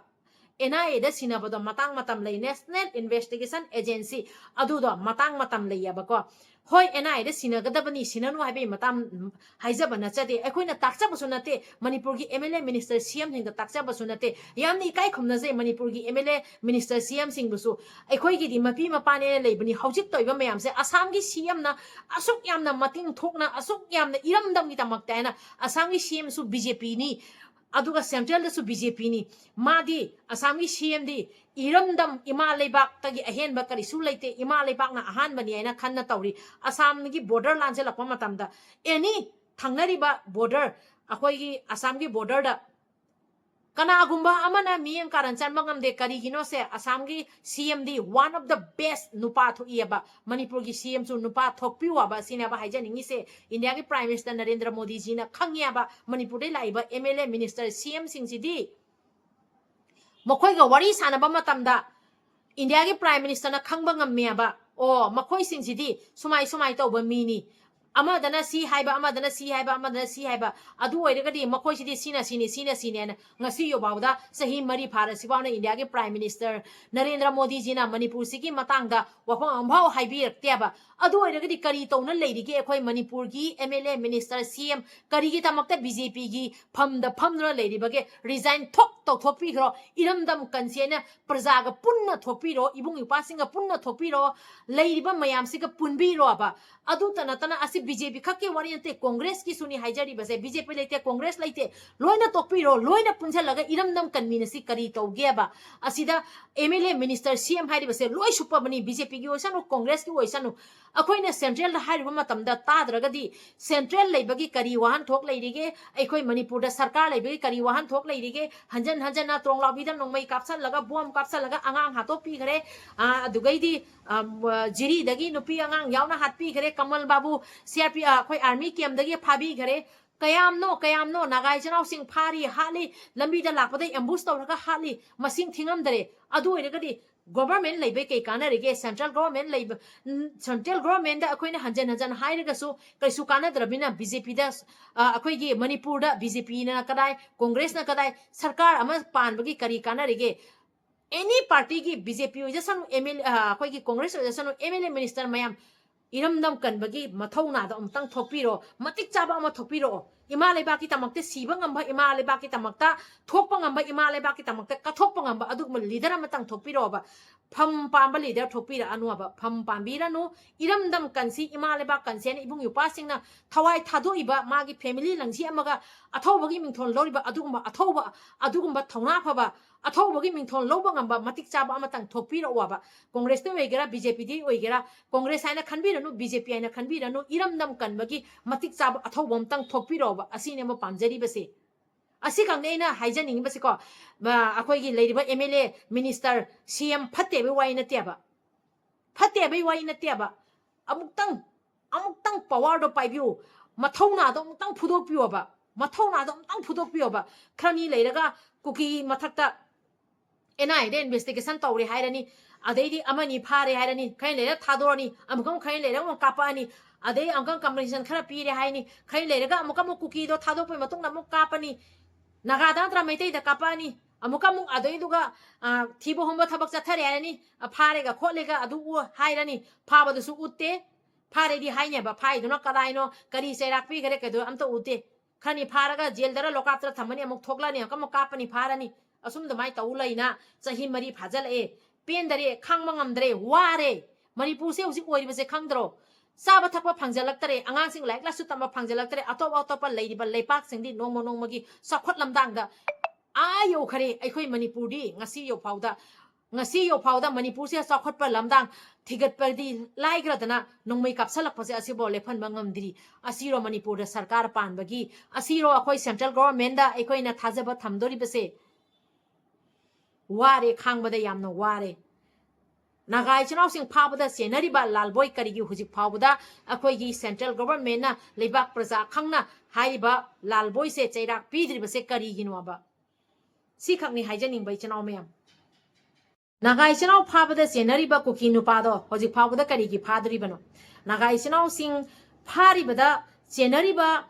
N I Aꯗ ꯁꯤꯟꯅꯕꯗꯣ ꯃꯇꯥꯡ ꯃꯇꯝ ꯂꯩ, National Investigation Agency, ꯑꯗꯨꯗꯣ ꯃꯇꯥꯡ ꯃꯇꯝ ꯂꯩꯌꯦꯕꯀꯣ꯫ ꯍꯣꯏ, N I Aꯗ ꯁꯤꯟꯅꯒꯗꯕꯅꯤ, ꯁꯤꯟꯅꯅꯨ ꯍꯥꯏꯕꯒꯤ ꯃꯇꯥꯡ, ꯎꯝ, ꯍꯥꯏꯖꯕ ꯅꯠꯆꯗꯦ꯫ ꯑꯩꯈꯣꯏꯅ ꯇꯥꯛꯆꯕꯁꯨ ꯅꯠꯇꯦ, ꯃꯅꯤꯄꯨꯔꯒꯤ M L A minister, C M ꯁꯤꯡꯗ ꯇꯥꯛꯆꯕꯁꯨ ꯅꯠꯇꯦ꯫ ꯌꯥꯝꯅ ꯏꯀꯥꯏ ꯈꯨꯝꯅꯖꯩ ꯃꯅꯤꯄꯨꯔꯒꯤ M L A minister, C M ꯁꯤꯡꯕꯨꯁꯨ꯫ ꯑꯩꯈꯣꯏꯒꯤꯗꯤ ꯃꯄꯤ ꯃꯄꯥꯅꯦꯅ ꯂꯩꯕꯅꯤ꯫ ꯍꯧꯖꯤꯛ ꯇꯧꯔꯤꯕ ꯃꯌꯥꯝꯁꯦ ꯑꯁꯥꯝꯒꯤ C M ꯅ ꯑꯁꯨꯛ ꯌꯥꯝꯅ ꯃꯇꯦꯡ ꯊꯣꯛꯅ, ꯑꯁꯨꯛ ꯌꯥꯝꯅ ꯏꯔꯝꯗꯝꯒꯤꯗꯃꯛꯇ ꯍꯥꯏꯅ, ꯑꯁꯥꯝꯒꯤ C M ꯁꯨ B J P ꯅꯤ, ꯑꯗꯨꯒ central ꯗꯁꯨ B J P ꯅꯤ꯫ ꯃꯥꯗꯤ, ꯑꯁꯥꯝꯒꯤ C M ꯗꯤ ꯏꯔꯝꯗꯝ ꯏꯃꯥ ꯂꯩꯕꯥꯛꯇꯒꯤ ꯑꯍꯦꯟꯕ ꯀꯔꯤꯁꯨ ꯂꯩꯇꯦ, ꯏꯃꯥ ꯂꯩꯕꯥꯛꯅ ꯑꯍꯥꯟꯕꯅꯤ ꯍꯥꯏꯅ ꯈꯟꯅ ꯇꯧꯔꯤ꯫ ꯑꯁꯥꯝꯒꯤ border ꯂꯥꯟꯁꯤꯜꯂꯛꯄ ꯃꯇꯝꯗ, any ꯊꯪꯅꯔꯤꯕ border, ꯑꯩꯈꯣꯏꯒꯤ ꯑꯁꯥꯝꯒꯤ border ꯗ ꯀꯅꯥꯒꯨꯝꯕ ꯑꯃꯅ ꯃꯤꯠꯌꯦꯡ ꯀꯥꯔꯟ ꯆꯟꯕ ꯉꯝꯗꯦ꯫ ꯀꯔꯤꯒꯤꯅꯣꯁꯦ? ꯑꯁꯥꯝꯒꯤ C M D one of the best ꯅꯨꯄꯥ ꯊꯣꯛꯏꯑꯕ꯫ ꯃꯅꯤꯄꯨꯔꯒꯤ C M ꯁꯨ ꯅꯨꯄꯥ ꯊꯣꯛꯄꯤꯌꯨ ꯍꯥꯏꯕ, ꯁꯤꯅꯦꯕ ꯍꯥꯏꯖꯅꯤꯡꯉꯤꯁꯦ꯫ ꯏꯟꯗꯤꯌꯥꯒꯤ Prime Minister ꯅꯔꯦꯟꯗ꯭ꯔ ꯃꯣꯗꯤꯖꯤꯅ ꯈꯪꯉꯦꯕ, ꯃꯅꯤꯄꯨꯔꯗꯩ ꯂꯥꯛꯏꯕ M L A, minister, C M ꯁꯤꯡꯁꯤꯗꯤ ꯃꯈꯣꯏꯒ ꯋꯥꯔꯤ ꯁꯥꯟꯅꯕ ꯃꯇꯝꯗ ꯏꯟꯗꯤꯌꯥꯒꯤ Prime Minister ꯅ ꯈꯪꯕ ꯉꯝꯃꯦꯕ, ꯑꯣ, ꯃꯈꯣꯏꯁꯤꯡꯁꯤꯗꯤ ꯁꯨꯃꯥꯏ ꯁꯨꯃꯥꯏ ꯇꯧꯕ ꯃꯤꯅꯤ, ꯑꯃꯗꯅ ꯁꯤ ꯍꯥꯏꯕ, ꯑꯃꯗꯅ ꯁꯤ ꯍꯥꯏꯕ, ꯑꯃꯗꯅ ꯁꯤ ꯍꯥꯏꯕ, ꯑꯗꯨ ꯑꯣꯏꯔꯒꯗꯤ ꯃꯈꯣꯏꯁꯤꯗꯤ ꯁꯤꯅ ꯁꯤꯅꯤ, ꯁꯤꯅ ꯁꯤꯅꯦꯅ ꯉꯁꯤ ꯌꯧꯐꯥꯎꯗ, ꯆꯍꯤ ꯃꯔꯤ ꯐꯥꯔꯁꯤꯐꯥꯎꯅ ꯏꯟꯗꯤꯌꯥꯒꯤ Prime Minister ꯅꯔꯦꯟꯗ꯭ꯔ ꯃꯣꯗꯤꯖꯤꯅ ꯃꯅꯤꯄꯨꯔꯁꯤꯒꯤ ꯃꯇꯥꯡꯗ ꯋꯥꯐꯝ ꯑꯃꯐꯥꯎ ꯍꯥꯏꯕꯤꯔꯛꯇꯦꯕ꯫ ꯑꯗꯨ ꯑꯣꯏꯔꯒꯗꯤ ꯀꯔꯤ ꯇꯧꯅ ꯂꯩꯔꯤꯒꯦ ꯑꯩꯈꯣꯏ ꯃꯅꯤꯄꯨꯔꯒꯤ M L A, minister, C M? ꯀꯔꯤꯒꯤꯗꯃꯛꯇ B J P ꯒꯤ ꯐꯝꯗ ꯐꯝꯗꯨꯅ ꯂꯩꯔꯤꯕꯒꯦ? Resign ꯊꯣꯛ ꯇꯧꯊꯣꯛꯄꯤꯈ꯭ꯔꯣ꯫ ꯏꯔꯝꯗꯝ ꯀꯟꯁꯦꯅ ꯄ꯭ꯔꯖꯥꯒ ꯄꯨꯟꯅ ꯊꯣꯛꯄꯤꯔꯣ, ꯏꯕꯨꯡ ꯏꯄ꯭ꯋꯥꯁꯤꯡꯒ ꯄꯨꯟꯅ ꯊꯣꯛꯄꯤꯔꯣ, ꯂꯩꯔꯤꯕ ꯃꯌꯥꯝꯁꯤꯒ ꯄꯨꯟꯕꯤꯔꯣꯕ꯫ ꯑꯗꯨꯇ ꯅꯠꯇꯅ ꯑꯁꯤ B J P ꯈꯛꯀꯤ ꯋꯥꯔꯤ ꯅꯠꯇꯦ, Congress ꯀꯤꯁꯨꯅꯤ ꯍꯥꯏꯖꯔꯤꯕꯁꯦ꯫ B J P ꯂꯩꯇꯦ, Congress ꯂꯩꯇꯦ, ꯂꯣꯏꯅ ꯇꯣꯛꯄꯤꯔꯣ, ꯂꯣꯏꯅ ꯄꯨꯟꯁꯤꯜꯂꯒ ꯏꯔꯝꯗꯝ ꯀꯟꯃꯤꯟꯅꯁꯤ꯫ ꯀꯔꯤ ꯇꯧꯒꯦꯕ? ꯑꯁꯤꯗ M L A, minister, C M ꯍꯥꯏꯔꯤꯕꯁꯦ ꯂꯣꯏ ꯁꯨꯞꯄꯕꯅꯤ, B J P ꯒꯤ ꯑꯣꯏꯁꯅꯨ, Congress ꯀꯤ ꯑꯣꯏꯁꯅꯨ꯫ ꯑꯩꯈꯣꯏꯅ central ꯗ ꯍꯥꯏꯔꯨꯕ ꯃꯇꯝꯗ ꯇꯥꯗ꯭ꯔꯒꯗꯤ central ꯂꯩꯕꯒꯤ ꯀꯔꯤ ꯋꯥꯍꯟꯊꯣꯛ ꯂꯩꯔꯤꯒꯦ? ꯑꯩꯈꯣꯏ ꯃꯅꯤꯄꯨꯔꯗ ꯁꯔꯀꯥꯔ ꯂꯩꯕꯒꯤ ꯀꯔꯤ ꯋꯥꯍꯟꯊꯣꯛ ꯂꯩꯔꯤꯒꯦ? ꯍꯟꯖꯟ ꯍꯟꯖꯟꯅ ꯇ꯭ꯔꯣꯡꯂꯥꯎꯕꯤꯗ ꯅꯣꯡꯃꯩ ꯀꯥꯞꯁꯜꯂꯒ, bomb ꯀꯥꯞꯁꯜꯂꯒ ꯑꯉꯥꯡ ꯍꯥꯠꯇꯣꯛꯄꯤꯈ꯭ꯔꯦ꯫ ꯑꯥ, ꯑꯗꯨꯒꯩꯗꯤ, ꯑꯥ, ꯖꯤꯔꯤꯗꯒꯤ ꯅꯨꯄꯤ ꯑꯉꯥꯡ ꯌꯥꯎꯅ ꯍꯥꯠꯄꯤꯈ꯭ꯔꯦ꯫ ꯀꯃꯜ ꯕꯥꯕꯨ C R P, ꯑꯥ, ꯑꯩꯈꯣꯏ army camp ꯗꯒꯤ ꯐꯥꯕꯤꯈ꯭ꯔꯦ꯫ ꯀꯌꯥꯝꯅꯣ, ꯀꯌꯥꯝꯅꯣ ꯅꯥꯒꯥ ꯏꯆꯤꯟ ꯏꯅꯥꯎꯁꯤꯡ ꯐꯥꯔꯤ, ꯍꯥꯠꯂꯤ, ꯂꯝꯕꯤꯗ ꯂꯥꯛꯄꯗ ambush ꯇꯧꯔꯒ ꯍꯥꯠꯂꯤ, ꯃꯁꯤꯡ ꯊꯤꯉꯝꯗꯔꯦ꯫ ꯑꯗꯨ ꯑꯣꯏꯔꯒꯗꯤ government ꯂꯩꯕꯩ ꯀꯩ ꯀꯥꯟꯅꯔꯤꯒꯦ? Central government ꯂꯩꯕ, ꯎꯝ, central government ꯗ ꯑꯩꯈꯣꯏꯅ ꯍꯟꯖꯟ ꯍꯟꯖꯟ ꯍꯥꯏꯔꯒꯁꯨ ꯀꯩꯁꯨ ꯀꯥꯟꯅꯗ꯭ꯔꯕꯅꯤꯅ B J P ꯗ, ꯑ, ꯑꯩꯈꯣꯏꯒꯤ ꯃꯅꯤꯄꯨꯔꯗ B J P ꯅ ꯀꯗꯥꯏ, Congress ꯅ ꯀꯗꯥꯏ, ꯁꯔꯀꯥꯔ ꯑꯃ ꯄꯥꯟꯕꯒꯤ ꯀꯔꯤ ꯀꯥꯟꯅꯔꯤꯒꯦ? Any party ꯒꯤ, B J P ꯑꯣꯏꯖꯁꯅꯨ, M L A, ꯑ, ꯑꯩꯈꯣꯏꯒꯤ Congress ꯑꯣꯏꯖꯁꯅꯨ, M L A, minister ꯃꯌꯥꯝ, ꯏꯔꯝꯗꯝ ꯀꯟꯕꯒꯤ ꯃꯊꯧꯅꯥꯗꯣ ꯑꯃꯨꯛꯇꯪ ꯊꯣꯛꯄꯤꯔꯣ, ꯃꯇꯤꯛ ꯆꯥꯕ ꯑꯃ ꯊꯣꯛꯄꯤꯔꯛꯑꯣ꯫ ꯏꯃꯥ ꯂꯩꯕꯥꯛꯀꯤꯗꯃꯛꯇ ꯁꯤꯕ ꯉꯝꯕ, ꯏꯃꯥ ꯂꯩꯕꯥꯛꯀꯤꯗꯃꯛꯇ ꯊꯣꯛꯄ ꯉꯝꯕ, ꯏꯃꯥ ꯂꯩꯕꯥꯛꯀꯤꯗꯃꯛꯇ ꯀꯠꯊꯣꯛꯄ ꯉꯝꯕ ꯑꯗꯨꯒꯨꯝꯕ leader ꯑꯃꯇꯪ ꯊꯣꯛꯄꯤꯔꯛꯑꯣꯕ꯫ ꯐꯝ ꯄꯥꯝꯕ leader ꯊꯣꯛꯄꯤꯔꯛꯑꯅꯨꯕ, ꯐꯝ ꯄꯥꯝꯕꯤꯔꯅꯨ꯫ ꯏꯔꯝꯗꯝ ꯀꯟꯁꯤ, ꯏꯃꯥ ꯂꯩꯕꯥꯛ ꯀꯟꯁꯦꯅ ꯏꯕꯨꯡ ꯏꯄ꯭ꯋꯥꯁꯤꯡꯅ ꯊꯋꯥꯏ ꯊꯥꯗꯣꯛꯏꯕ, ꯃꯥꯒꯤ family ꯂꯪꯁꯤ ꯑꯃꯒ ꯑꯊꯧꯕꯒꯤ ꯃꯤꯡꯊꯣꯜ ꯂꯧꯔꯤꯕ ꯑꯗꯨꯒꯨꯝꯕ ꯑꯊꯧꯕ, ꯑꯗꯨꯒꯨꯝꯕ ꯊꯧꯅꯥ ꯐꯕ, ꯑꯊꯧꯕꯒꯤ ꯃꯤꯡꯊꯣꯜ ꯂꯧꯕ ꯉꯝꯕ ꯃꯇꯤꯛ ꯆꯥꯕ ꯑꯃꯇꯪ ꯊꯣꯛꯄꯤꯔꯛꯑꯣꯕ꯫ Congress ꯇ ꯑꯣꯏꯒꯦꯔꯥ, B J P ꯗ ꯑꯣꯏꯒꯦꯔꯥ, Congress ꯍꯥꯏꯅ ꯈꯟꯕꯤꯔꯅꯨ, B J P ꯍꯥꯏꯅ ꯈꯟꯕꯤꯔꯅꯨ, ꯏꯔꯝꯗꯝ ꯀꯟꯕꯒꯤ ꯃꯇꯤꯛ ꯆꯥꯕ ꯑꯊꯧꯕ ꯑꯃꯇꯪ ꯊꯣꯛꯄꯤꯔꯛꯑꯣꯕ꯫ ꯑꯁꯤꯅꯦꯕ ꯄꯥꯝꯖꯔꯤꯕꯁꯦ꯫ ꯑꯁꯤꯈꯛꯅꯤ ꯑꯩꯅ ꯍꯥꯏꯖꯅꯤꯡꯉꯤꯕꯁꯤꯀꯣ꯫ ꯑꯩꯈꯣꯏꯒꯤ ꯂꯩꯔꯤꯕ M L A, minister, C M ꯐꯠꯇꯦ ꯍꯥꯏꯕꯒꯤ ꯋꯥꯔꯤ ꯅꯠꯇꯦꯕ꯫ ꯐꯠꯇꯦ ꯍꯥꯏꯕꯒꯤ ꯋꯥꯔꯤ ꯅꯠꯇꯦꯕ꯫ ꯑꯃꯨꯛꯇꯪ, ꯑꯃꯨꯛꯇꯪ powerꯗꯣ ꯄꯥꯏꯕꯤꯌꯨ꯫ ꯃꯊꯧꯅꯥꯗꯣ ꯑꯃꯨꯛꯇꯪ ꯐꯨꯗꯣꯛꯄꯤꯌꯣꯕ꯫ ꯃꯊꯧꯅꯥꯗꯣ ꯑꯃꯨꯛꯇꯪ ꯐꯨꯗꯣꯛꯄꯤꯌꯣꯕ꯫ ꯈꯔꯅꯤ ꯂꯩꯔꯒ ꯀꯨꯀꯤ ꯃꯊꯛꯇ N I Aꯗ investigation ꯇꯧꯔꯦ ꯍꯥꯏꯔꯅꯤ꯫ ꯑꯗꯩꯗꯤ ꯑꯃꯅꯤ ꯐꯥꯔꯦ ꯍꯥꯏꯔꯅꯤ꯫ ꯈꯔ ꯂꯩꯔꯒ ꯊꯥꯗꯣꯔꯅꯤ꯫ ꯑꯃꯨꯛꯀ ꯑꯃꯨꯛ ꯈꯔ ꯂꯩꯔꯒ ꯑꯃꯨꯛ ꯀꯥꯞꯄꯛꯑꯅꯤ꯫ ꯑꯗꯩ ꯑꯃꯨꯛꯀ compensation ꯈꯔ ꯄꯤꯔꯦ ꯍꯥꯏꯅꯤ꯫ ꯈꯔ ꯂꯩꯔꯒ ꯑꯃꯨꯛꯀ ꯑꯃꯨꯛ ꯀꯨꯀꯤꯗꯣ ꯊꯥꯗꯣꯛꯄꯩ ꯃꯇꯨꯡꯗ ꯑꯃꯨꯛ ꯀꯥꯞꯄꯅꯤ꯫ ꯅꯥꯒꯥꯗ ꯅꯠꯇ꯭ꯔ ꯃꯩꯇꯩꯗ ꯀꯥꯞꯄꯛꯑꯅꯤ꯫ ꯑꯃꯨꯛꯀ ꯑꯃꯨꯛ ꯑꯗꯩꯗꯨꯒ, ꯑ, ꯊꯤꯕ ꯍꯨꯝꯕ ꯊꯕꯛ ꯆꯠꯊꯔꯦ ꯍꯥꯏꯔꯅꯤ꯫ ꯑ, ꯐꯥꯔꯦꯒ ꯈꯣꯠꯂꯦꯒ ꯑꯗꯨ ꯎ-, ꯍꯥꯏꯔꯅꯤ꯫ ꯐꯥꯕꯗꯨꯁꯨ ꯎꯠꯇꯦ꯫ ꯐꯥꯔꯦꯗꯤ ꯍꯥꯏꯅꯦꯕ꯫ ꯐꯥꯏꯗꯨꯅ ꯀꯗꯥꯏꯅꯣ, ꯀꯔꯤ ꯆꯩꯔꯥꯛ ꯄꯤꯈꯔꯦ, ꯀꯩꯗꯧ ꯑꯝꯇ ꯎꯠꯇꯦ꯫ ꯈꯔꯅꯤ ꯐꯥꯔꯒ ꯖꯦꯜꯗꯔ ꯂꯣꯀꯥꯞꯇꯔ ꯊꯝꯃꯅꯤ, ꯑꯃꯨꯛ ꯊꯣꯛꯂꯛꯑꯅꯤ, ꯑꯃꯨꯛꯀ ꯑꯃꯨꯛ ꯀꯥꯞꯄꯅꯤ, ꯐꯥꯔꯅꯤ꯫ ꯑꯁꯨꯝ ꯑꯗꯨꯃꯥꯏꯅ ꯇꯧ ꯂꯩꯅ ꯆꯍꯤ ꯃꯔꯤ ꯐꯥꯖꯤꯜꯂꯛꯑꯦ꯫ ꯄꯦꯟꯗꯔꯦ, ꯈꯥꯡꯕ ꯉꯝꯗ꯭ꯔꯦ, ꯋꯥꯔꯦ꯫ ꯃꯅꯤꯄꯨꯔꯁꯦ ꯍꯧꯖꯤꯛ ꯑꯣꯏꯔꯤꯕꯁꯦ ꯈꯪꯗ꯭ꯔꯣ? ꯆꯥꯕ ꯊꯛꯄ ꯐꯪꯖꯜꯂꯛꯇꯔꯦ, ꯑꯉꯥꯡꯁꯤꯡ ꯂꯥꯏꯔꯤꯛ ꯂꯥꯏꯁꯨ ꯇꯝꯕ ꯐꯪꯖꯜꯂꯛꯇꯔꯦ꯫ ꯑꯇꯣꯞ ꯑꯇꯣꯞꯄ ꯂꯩꯔꯤꯕ ꯂꯩꯄꯥꯛꯁꯤꯡꯗꯤ ꯅꯣꯡꯃ ꯅꯣꯡꯃꯒꯤ ꯆꯥꯎꯈꯠ ꯂꯝꯗꯥꯡꯗ ꯑꯥ ꯌꯧꯈꯔꯦ꯫ ꯑꯩꯈꯣꯏ ꯃꯅꯤꯄꯨꯔꯗꯤ ꯉꯁꯤ ꯌꯧꯐꯥꯎꯗ, ꯉꯁꯤ ꯌꯧꯐꯥꯎꯗ ꯃꯅꯤꯄꯨꯔꯁꯦ ꯆꯥꯎꯈꯠꯄ ꯂꯝꯗꯥꯡ ꯊꯤꯒꯠꯄꯗꯤ ꯂꯥꯏꯈ꯭ꯔꯗꯅ ꯅꯣꯡꯃꯩ ꯀꯥꯞꯁꯜꯂꯛꯄꯁꯦ ꯑꯁꯤꯐꯥꯎ ꯂꯦꯞꯍꯟꯕ ꯉꯝꯗ꯭ꯔꯤ꯫ ꯑꯁꯤꯔꯣ ꯃꯅꯤꯄꯨꯔꯗ ꯁꯔꯀꯥꯔ ꯄꯥꯟꯕꯒꯤ? ꯑꯁꯤꯔꯣ ꯑꯩꯈꯣꯏ central governmentꯗ ꯑꯩꯈꯣꯏꯅ ꯊꯥꯖꯕ ꯊꯝꯗꯣꯔꯤꯕꯁꯦ? ꯋꯥꯔꯦ, ꯈꯥꯡꯕꯗ ꯌꯥꯝꯅ ꯋꯥꯔꯦ꯫ ꯅꯥꯒꯥ ꯏꯆꯤꯟ ꯏꯅꯥꯎꯁꯤꯡ ꯐꯥꯕꯗ ꯆꯦꯟꯅꯔꯤꯕ ꯂꯥꯜꯕꯣꯏ ꯀꯔꯤꯒꯤ ꯍꯧꯖꯤꯛ ꯐꯥꯎꯕꯗ ꯑꯩꯈꯣꯏꯒꯤ central governmentꯅ, ꯂꯩꯕꯥꯛ ꯄ꯭ꯔꯖꯥ ꯈꯪꯅ ꯍꯥꯏꯔꯤꯕ ꯂꯥꯜꯕꯣꯏꯁꯦ ꯆꯩꯔꯥꯛ ꯄꯤꯗ꯭ꯔꯤꯕꯁꯦ ꯀꯔꯤꯒꯤꯅꯣꯕ? ꯁꯤꯈꯛꯅꯤ ꯍꯥꯏꯖꯅꯤꯡꯕ, ꯏꯆꯤꯟ ꯏꯅꯥꯎ ꯃꯌꯥꯝ꯫ ꯅꯥꯒꯥ ꯏꯆꯤꯟ ꯏꯅꯥꯎ ꯐꯥꯕꯗ ꯆꯦꯟꯅꯔꯤꯕ ꯀꯨꯀꯤ ꯅꯨꯄꯥꯗꯣ ꯍꯧꯖꯤꯛ ꯐꯥꯎꯕꯗ ꯀꯔꯤꯒꯤ ꯐꯥꯗ꯭ꯔꯤꯕꯅꯣ? ꯅꯥꯒꯥ ꯏꯆꯤꯟ ꯏꯅꯥꯎꯁꯤꯡ ꯐꯥꯔꯤꯕꯗ ꯆꯦꯟꯅꯔꯤꯕ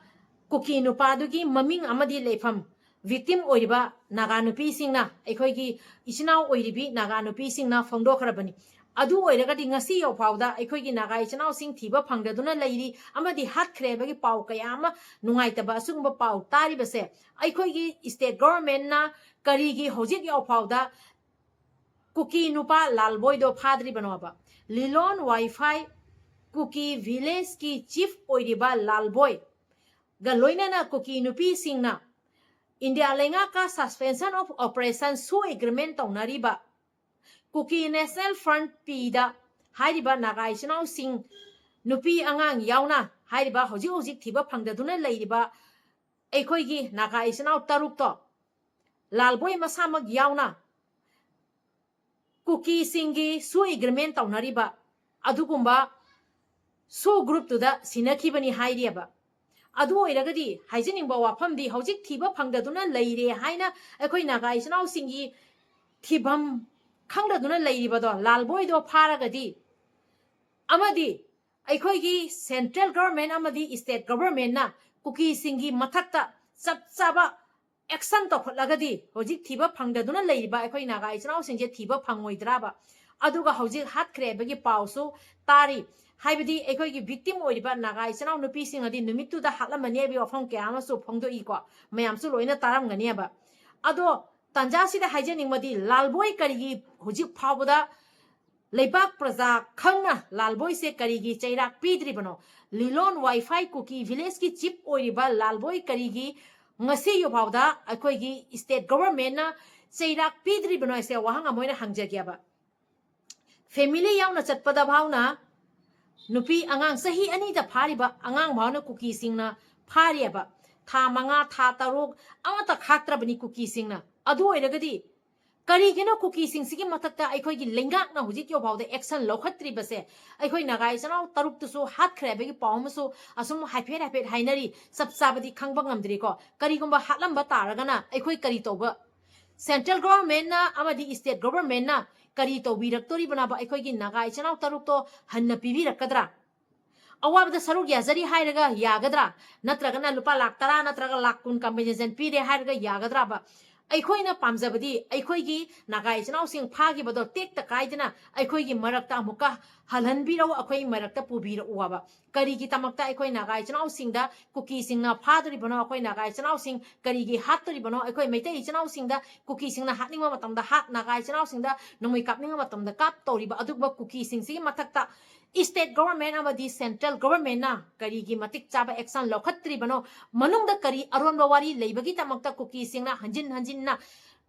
ꯀꯨꯀꯤ ꯅꯨꯄꯥꯗꯨꯒꯤ ꯃꯃꯤꯡ ꯑꯃꯗꯤ ꯂꯩꯐꯝ, victim ꯑꯣꯏꯔꯤꯕ ꯅꯥꯒꯥ ꯅꯨꯄꯤꯁꯤꯡꯅ, ꯑꯩꯈꯣꯏꯒꯤ ꯏꯆꯤꯟ ꯏꯅꯥꯎ ꯑꯣꯏꯔꯤꯕꯤ ꯅꯥꯒꯥ ꯅꯨꯄꯤꯁꯤꯡꯅ ꯐꯣꯡꯗꯣꯛꯈ꯭ꯔꯕꯅꯤ꯫ ꯑꯗꯨ ꯑꯣꯏꯔꯒꯗꯤ ꯉꯁꯤ ꯌꯧꯐꯥꯎꯗ ꯑꯩꯈꯣꯏꯒꯤ ꯅꯥꯒꯥ ꯏꯆꯤꯟ ꯏꯅꯥꯎꯁꯤꯡ ꯊꯤꯕ ꯐꯪꯗꯗꯨꯅ ꯂꯩꯔꯤ ꯑꯃꯗꯤ ꯍꯥꯠꯈ꯭ꯔꯦ ꯍꯥꯏꯕꯒꯤ ꯄꯥꯎ ꯀꯌꯥ ꯑꯃ, ꯅꯨꯡꯉꯥꯏꯇꯕ ꯑꯁꯤꯒꯨꯝꯕ ꯄꯥꯎ ꯇꯥꯔꯤꯕꯁꯦ ꯑꯩꯈꯣꯏꯒꯤ state governmentꯅ ꯀꯔꯤꯒꯤ ꯍꯧꯖꯤꯛ ꯌꯧꯐꯥꯎꯗ ꯀꯨꯀꯤ ꯅꯨꯄꯥ ꯂꯥꯜꯕꯣꯏꯗꯣ ꯐꯥꯗ꯭ꯔꯤꯕꯅꯣꯕ? ꯂꯤꯂꯣꯟ ꯋꯥꯏꯐꯥꯏ ꯀꯨꯀꯤ villageꯀꯤ chief ꯑꯣꯏꯔꯤꯕ ꯂꯥꯜꯕꯣꯏꯒ ꯂꯣꯏꯅꯅ ꯀꯨꯀꯤ ꯅꯨꯄꯤꯁꯤꯡꯅ ꯏꯟꯗꯤꯌꯥ ꯂꯩꯉꯥꯛꯀ suspension of operation ꯁꯨ agreement ꯇꯧꯅꯔꯤꯕ ꯀꯨꯀꯤ National Front Pꯗ ꯍꯥꯏꯔꯤꯕ ꯅꯥꯒꯥ ꯏꯆꯤꯟ ꯏꯅꯥꯎꯁꯤꯡ, ꯅꯨꯄꯤ ꯑꯉꯥꯡ ꯌꯥꯎꯅ ꯍꯥꯏꯔꯤꯕ ꯍꯧꯖꯤꯛ ꯍꯧꯖꯤꯛ ꯊꯤꯕ ꯐꯪꯗꯗꯨꯅ ꯂꯩꯔꯤꯕ ꯑꯩꯈꯣꯏꯒꯤ ꯅꯥꯒꯥ ꯏꯆꯤꯟ ꯏꯅꯥꯎ ꯇꯔꯨꯛꯇꯣ ꯂꯥꯜꯕꯣꯏ ꯃꯁꯥꯃꯛ ꯌꯥꯎꯅ ꯀꯨꯀꯤꯁꯤꯡꯒꯤ ꯁꯨ ꯑꯦꯒ꯭ꯔꯤꯃꯦꯟ ꯇꯧꯅꯔꯤꯕ ꯑꯗꯨꯒꯨꯝꯕ ꯁꯨ ꯒ꯭ꯔꯨꯞꯇꯨꯗ ꯁꯤꯟꯅꯈꯤꯕꯅꯤ ꯍꯥꯏꯔꯤꯑꯕ꯫ ꯑꯗꯨ ꯑꯣꯏꯔꯒꯗꯤ ꯍꯥꯏꯖꯅꯤꯡꯕ ꯋꯥꯐꯝꯗꯤ, ꯍꯧꯖꯤꯛ ꯊꯤꯕ ꯐꯪꯗꯗꯨꯅ ꯂꯩꯔꯦ ꯍꯥꯏꯅ ꯑꯩꯈꯣꯏ ꯅꯥꯒꯥ ꯏꯆꯤꯟ ꯏꯅꯥꯎꯁꯤꯡꯒꯤ ꯊꯤꯐꯝ ꯈꯪꯗꯗꯨꯅ ꯂꯩꯔꯤꯕꯗꯣ, ꯂꯥꯜꯕꯣꯏꯗꯣ ꯐꯥꯔꯒꯗꯤ, ꯑꯃꯗꯤ ꯑꯩꯈꯣꯏꯒꯤ ꯁꯦꯟꯇ꯭ꯔꯦꯜ ꯒꯚꯔꯟꯃꯦꯟ ꯑꯃꯗꯤ ꯁ꯭ꯇꯦꯠ ꯒꯚꯔꯟꯃꯦꯟꯅ ꯀꯨꯀꯤꯁꯤꯡꯒꯤ ꯃꯊꯛꯇ ꯆꯞ ꯆꯥꯕ ꯑꯦꯛꯁꯟ ꯇꯧꯈꯠꯂꯒꯗꯤ ꯍꯧꯖꯤꯛ ꯊꯤꯕ ꯐꯪꯗꯗꯨꯅ ꯂꯩꯔꯤꯕ ꯑꯩꯈꯣꯏ ꯅꯥꯒꯥ ꯏꯆꯤꯟ ꯏꯅꯥꯎꯁꯤꯡꯁꯦ ꯊꯤꯕ ꯐꯪꯉꯣꯏꯗ꯭ꯔꯥꯕ? ꯑꯗꯨꯒ ꯍꯧꯖꯤꯛ ꯍꯥꯠꯈ꯭ꯔꯦ ꯍꯥꯏꯕꯒꯤ ꯄꯥꯎꯁꯨ ꯇꯥꯔꯤ꯫ ꯍꯥꯏꯕꯗꯤ ꯑꯩꯈꯣꯏꯒꯤ ꯚꯤꯛꯇꯤꯝ ꯑꯣꯏꯔꯤꯕ ꯅꯥꯒꯥ ꯏꯆꯤꯟ ꯏꯅꯥꯎ ꯅꯨꯄꯤꯁꯤꯡ ꯑꯗꯤ ꯅꯨꯃꯤꯠꯇꯨꯗ ꯍꯥꯠꯂꯝꯃꯅꯤ ꯍꯥꯏꯕꯒꯤ ꯋꯥꯐꯝ ꯀꯌꯥ ꯑꯃꯁꯨ ꯐꯣꯡꯗꯣꯛꯏꯀꯣ, ꯃꯌꯥꯝꯁꯨ ꯂꯣꯏꯅ ꯇꯥꯔꯝꯒꯅꯦꯕ꯫ ꯑꯗꯣ ꯇꯥꯟꯖꯥꯁꯤꯗ ꯍꯥꯏꯖꯅꯤꯡꯕꯗꯤ, ꯂꯥꯜꯕꯣꯏ ꯀꯔꯤꯒꯤ ꯍꯧꯖꯤꯛ ꯐꯥꯎꯕꯗ ꯂꯩꯕꯥꯛ ꯄ꯭ꯔꯖꯥ ꯈꯪꯅ ꯂꯥꯜꯕꯣꯏꯁꯦ ꯀꯔꯤꯒꯤ ꯆꯩꯔꯥꯛ ꯄꯤꯗ꯭ꯔꯤꯕꯅꯣ? ꯂꯤꯂꯣꯟ ꯋꯥꯏꯐꯥꯏ ꯀꯨꯀꯤ ꯚꯤꯂꯦꯖꯀꯤ ꯆꯤꯞ ꯑꯣꯏꯔꯤꯕ ꯂꯥꯜꯕꯣꯏ ꯀꯔꯤꯒꯤ ꯉꯁꯤ ꯐꯥꯎꯗ ꯑꯩꯈꯣꯏꯒꯤ ꯁ꯭ꯇꯦꯠ ꯒꯚꯔꯟꯃꯦꯟꯅ ꯆꯩꯔꯥꯛ ꯄꯤꯗ꯭ꯔꯤꯕꯅꯣ ꯍꯥꯏꯁꯦ ꯋꯥꯍꯪ ꯑꯃ ꯑꯣꯏꯅ ꯍꯪꯖꯒꯦꯕ꯫ ꯐꯦꯃꯤꯂꯤ ꯌꯥꯎꯅ ꯆꯠꯄꯗ ꯐꯥꯎꯅ ꯅꯨꯄꯤ ꯑꯉꯥꯡ ꯆꯍꯤ ꯑꯅꯤꯗ ꯐꯥꯔꯤꯕ ꯑꯉꯥꯡ ꯐꯥꯎꯅ ꯀꯨꯀꯤꯁꯤꯡꯅ ꯐꯥꯔꯤꯑꯕ꯫ ꯊꯥ ꯃꯉꯥ, ꯊꯥ ꯇꯔꯨꯛ ꯑꯃꯠꯇ ꯈꯥꯛꯇ꯭ꯔꯕꯅꯤ ꯀꯨꯀꯤꯁꯤꯡꯅ꯫ ꯑꯗꯨ ꯑꯣꯏꯔꯒꯗꯤ ꯀꯔꯤꯒꯤꯅꯣ ꯀꯨꯀꯤꯁꯤꯡꯁꯤꯒꯤ ꯃꯊꯛꯇ ꯑꯩꯈꯣꯏꯒꯤ ꯂꯩꯉꯥꯛꯅ ꯍꯧꯖꯤꯛ ꯌꯧꯐꯥꯎꯗ ꯑꯦꯛꯁꯟ ꯂꯧꯈꯠꯇ꯭ꯔꯤꯕꯁꯦ? ꯑꯩꯈꯣꯏ ꯅꯥꯒꯥ ꯏꯆꯤꯟ ꯏꯅꯥꯎ ꯇꯔꯨꯛꯇꯨꯁꯨ ꯍꯥꯠꯈ꯭ꯔꯦ ꯍꯥꯏꯕꯒꯤ ꯄꯥꯎ ꯑꯃꯁꯨ ꯑꯁꯨꯝ ꯍꯥꯏꯐꯦꯠ ꯍꯥꯏꯐꯦꯠ ꯍꯥꯏꯅꯔꯤ, ꯆꯞ ꯆꯥꯕꯗꯤ ꯈꯪꯕ ꯉꯝꯗ꯭ꯔꯤꯀꯣ꯫ ꯀꯔꯤꯒꯨꯝꯕ ꯍꯥꯠꯂꯝꯕ ꯇꯥꯔꯒꯅ ꯑꯩꯈꯣꯏ ꯀꯔꯤ ꯇꯧꯕ, ꯁꯦꯟꯇ꯭ꯔꯦꯜ ꯒꯣꯚꯔꯟꯃꯦꯟꯅ ꯑꯃꯗꯤ ꯁ꯭ꯇꯦꯠ ꯒꯣꯚꯔꯟꯃꯦꯟꯅ ꯀꯔꯤ ꯇꯧꯕꯤꯔꯛꯇꯣꯔꯤꯕꯅꯣꯕ? ꯑꯩꯈꯣꯏꯒꯤ ꯅꯥꯒꯥ ꯏꯆꯤꯟ ꯏꯅꯥꯎ ꯇꯔꯨꯛꯇꯣ ꯍꯟꯅ ꯄꯤꯕꯤꯔꯛꯀꯗ꯭ꯔꯥ? ꯑꯋꯥꯕꯗ ꯁꯔꯨꯛ ꯌꯥꯖꯔꯤ ꯍꯥꯏꯔꯒ ꯌꯥꯒꯗ꯭ꯔꯥ? ꯅꯠꯇ꯭ꯔꯒꯅ ꯂꯨꯄꯥ ꯂꯥꯈ ꯇꯔꯥ ꯅꯠꯇ꯭ꯔꯒ ꯂꯥꯈ ꯀꯨꯟ ꯀꯝꯄꯦꯟꯁꯦꯁꯟ ꯄꯤꯔꯦ ꯍꯥꯏꯔꯒ ꯌꯥꯒꯗ꯭ꯔꯥꯕ? ꯑꯩꯈꯣꯏꯅ ꯄꯥꯝꯖꯕꯗꯤ ꯑꯩꯈꯣꯏꯒꯤ ꯅꯥꯒꯥ ꯏꯆꯤꯟ ꯏꯅꯥꯎꯁꯤꯡ ꯐꯥꯈꯤꯕꯗꯣ ꯇꯦꯛꯇ ꯀꯥꯏꯗꯅ ꯑꯩꯈꯣꯏꯒꯤ ꯃꯔꯛꯇ ꯑꯃꯨꯛꯀ ꯍꯜꯍꯟꯕꯤꯔꯛꯎ, ꯑꯩꯈꯣꯏ ꯃꯔꯛꯇ ꯄꯨꯕꯤꯔꯛꯎ ꯍꯥꯏꯕ꯫ ꯀꯔꯤꯒꯤ ꯗꯃꯛꯇ ꯑꯩꯈꯣꯏ ꯅꯥꯒꯥ ꯏꯆꯤꯟ ꯏꯅꯥꯎꯁꯤꯡꯗ ꯀꯨꯀꯤꯁꯤꯡꯅ ꯐꯥꯗꯣꯔꯤꯕꯅꯣ? ꯑꯩꯈꯣꯏ ꯅꯥꯒꯥ ꯏꯆꯤꯟ ꯏꯅꯥꯎꯁꯤꯡ ꯀꯔꯤꯒꯤ ꯍꯥꯠꯇꯣꯔꯤꯕꯅꯣ? ꯑꯩꯈꯣꯏ ꯃꯩꯇꯩ ꯏꯆꯤꯟ ꯏꯅꯥꯎꯁꯤꯡꯗ ꯀꯨꯀꯤꯁꯤꯡꯅ ꯍꯥꯠꯅꯤꯡꯕ ꯃꯇꯝꯗ ꯍꯥꯠ, ꯅꯥꯒꯥ ꯏꯆꯤꯟ ꯏꯅꯥꯎꯁꯤꯡꯗ ꯅꯣꯡꯃꯩ ꯀꯥꯞꯅꯤꯡꯕ ꯃꯇꯝꯗ ꯀꯥꯞ ꯇꯧꯔꯤꯕ ꯑꯗꯨꯒꯨꯝꯕ ꯀꯨꯀꯤꯁꯤꯡꯁꯤꯒꯤ ꯃꯊꯛꯇ ꯁ꯭ꯇꯦꯠ ꯒꯣꯚꯔꯟꯃꯦꯟ ꯑꯃꯗꯤ ꯁꯦꯟꯇ꯭ꯔꯦꯜ ꯒꯣꯚꯔꯟꯃꯦꯟꯅ ꯀꯔꯤꯒꯤ ꯃꯇꯤꯛ ꯆꯥꯕ ꯑꯦꯛꯁꯟ ꯂꯧꯈꯠꯇ꯭ꯔꯤꯕꯅꯣ? ꯃꯅꯨꯡꯗ ꯀꯔꯤ ꯑꯔꯣꯟꯕ ꯋꯥꯔꯤ ꯂꯩꯕꯒꯤꯗꯃꯛꯇ ꯀꯨꯀꯤꯁꯤꯡꯅ ꯍꯟꯖꯤꯟ ꯍꯟꯖꯤꯟꯅ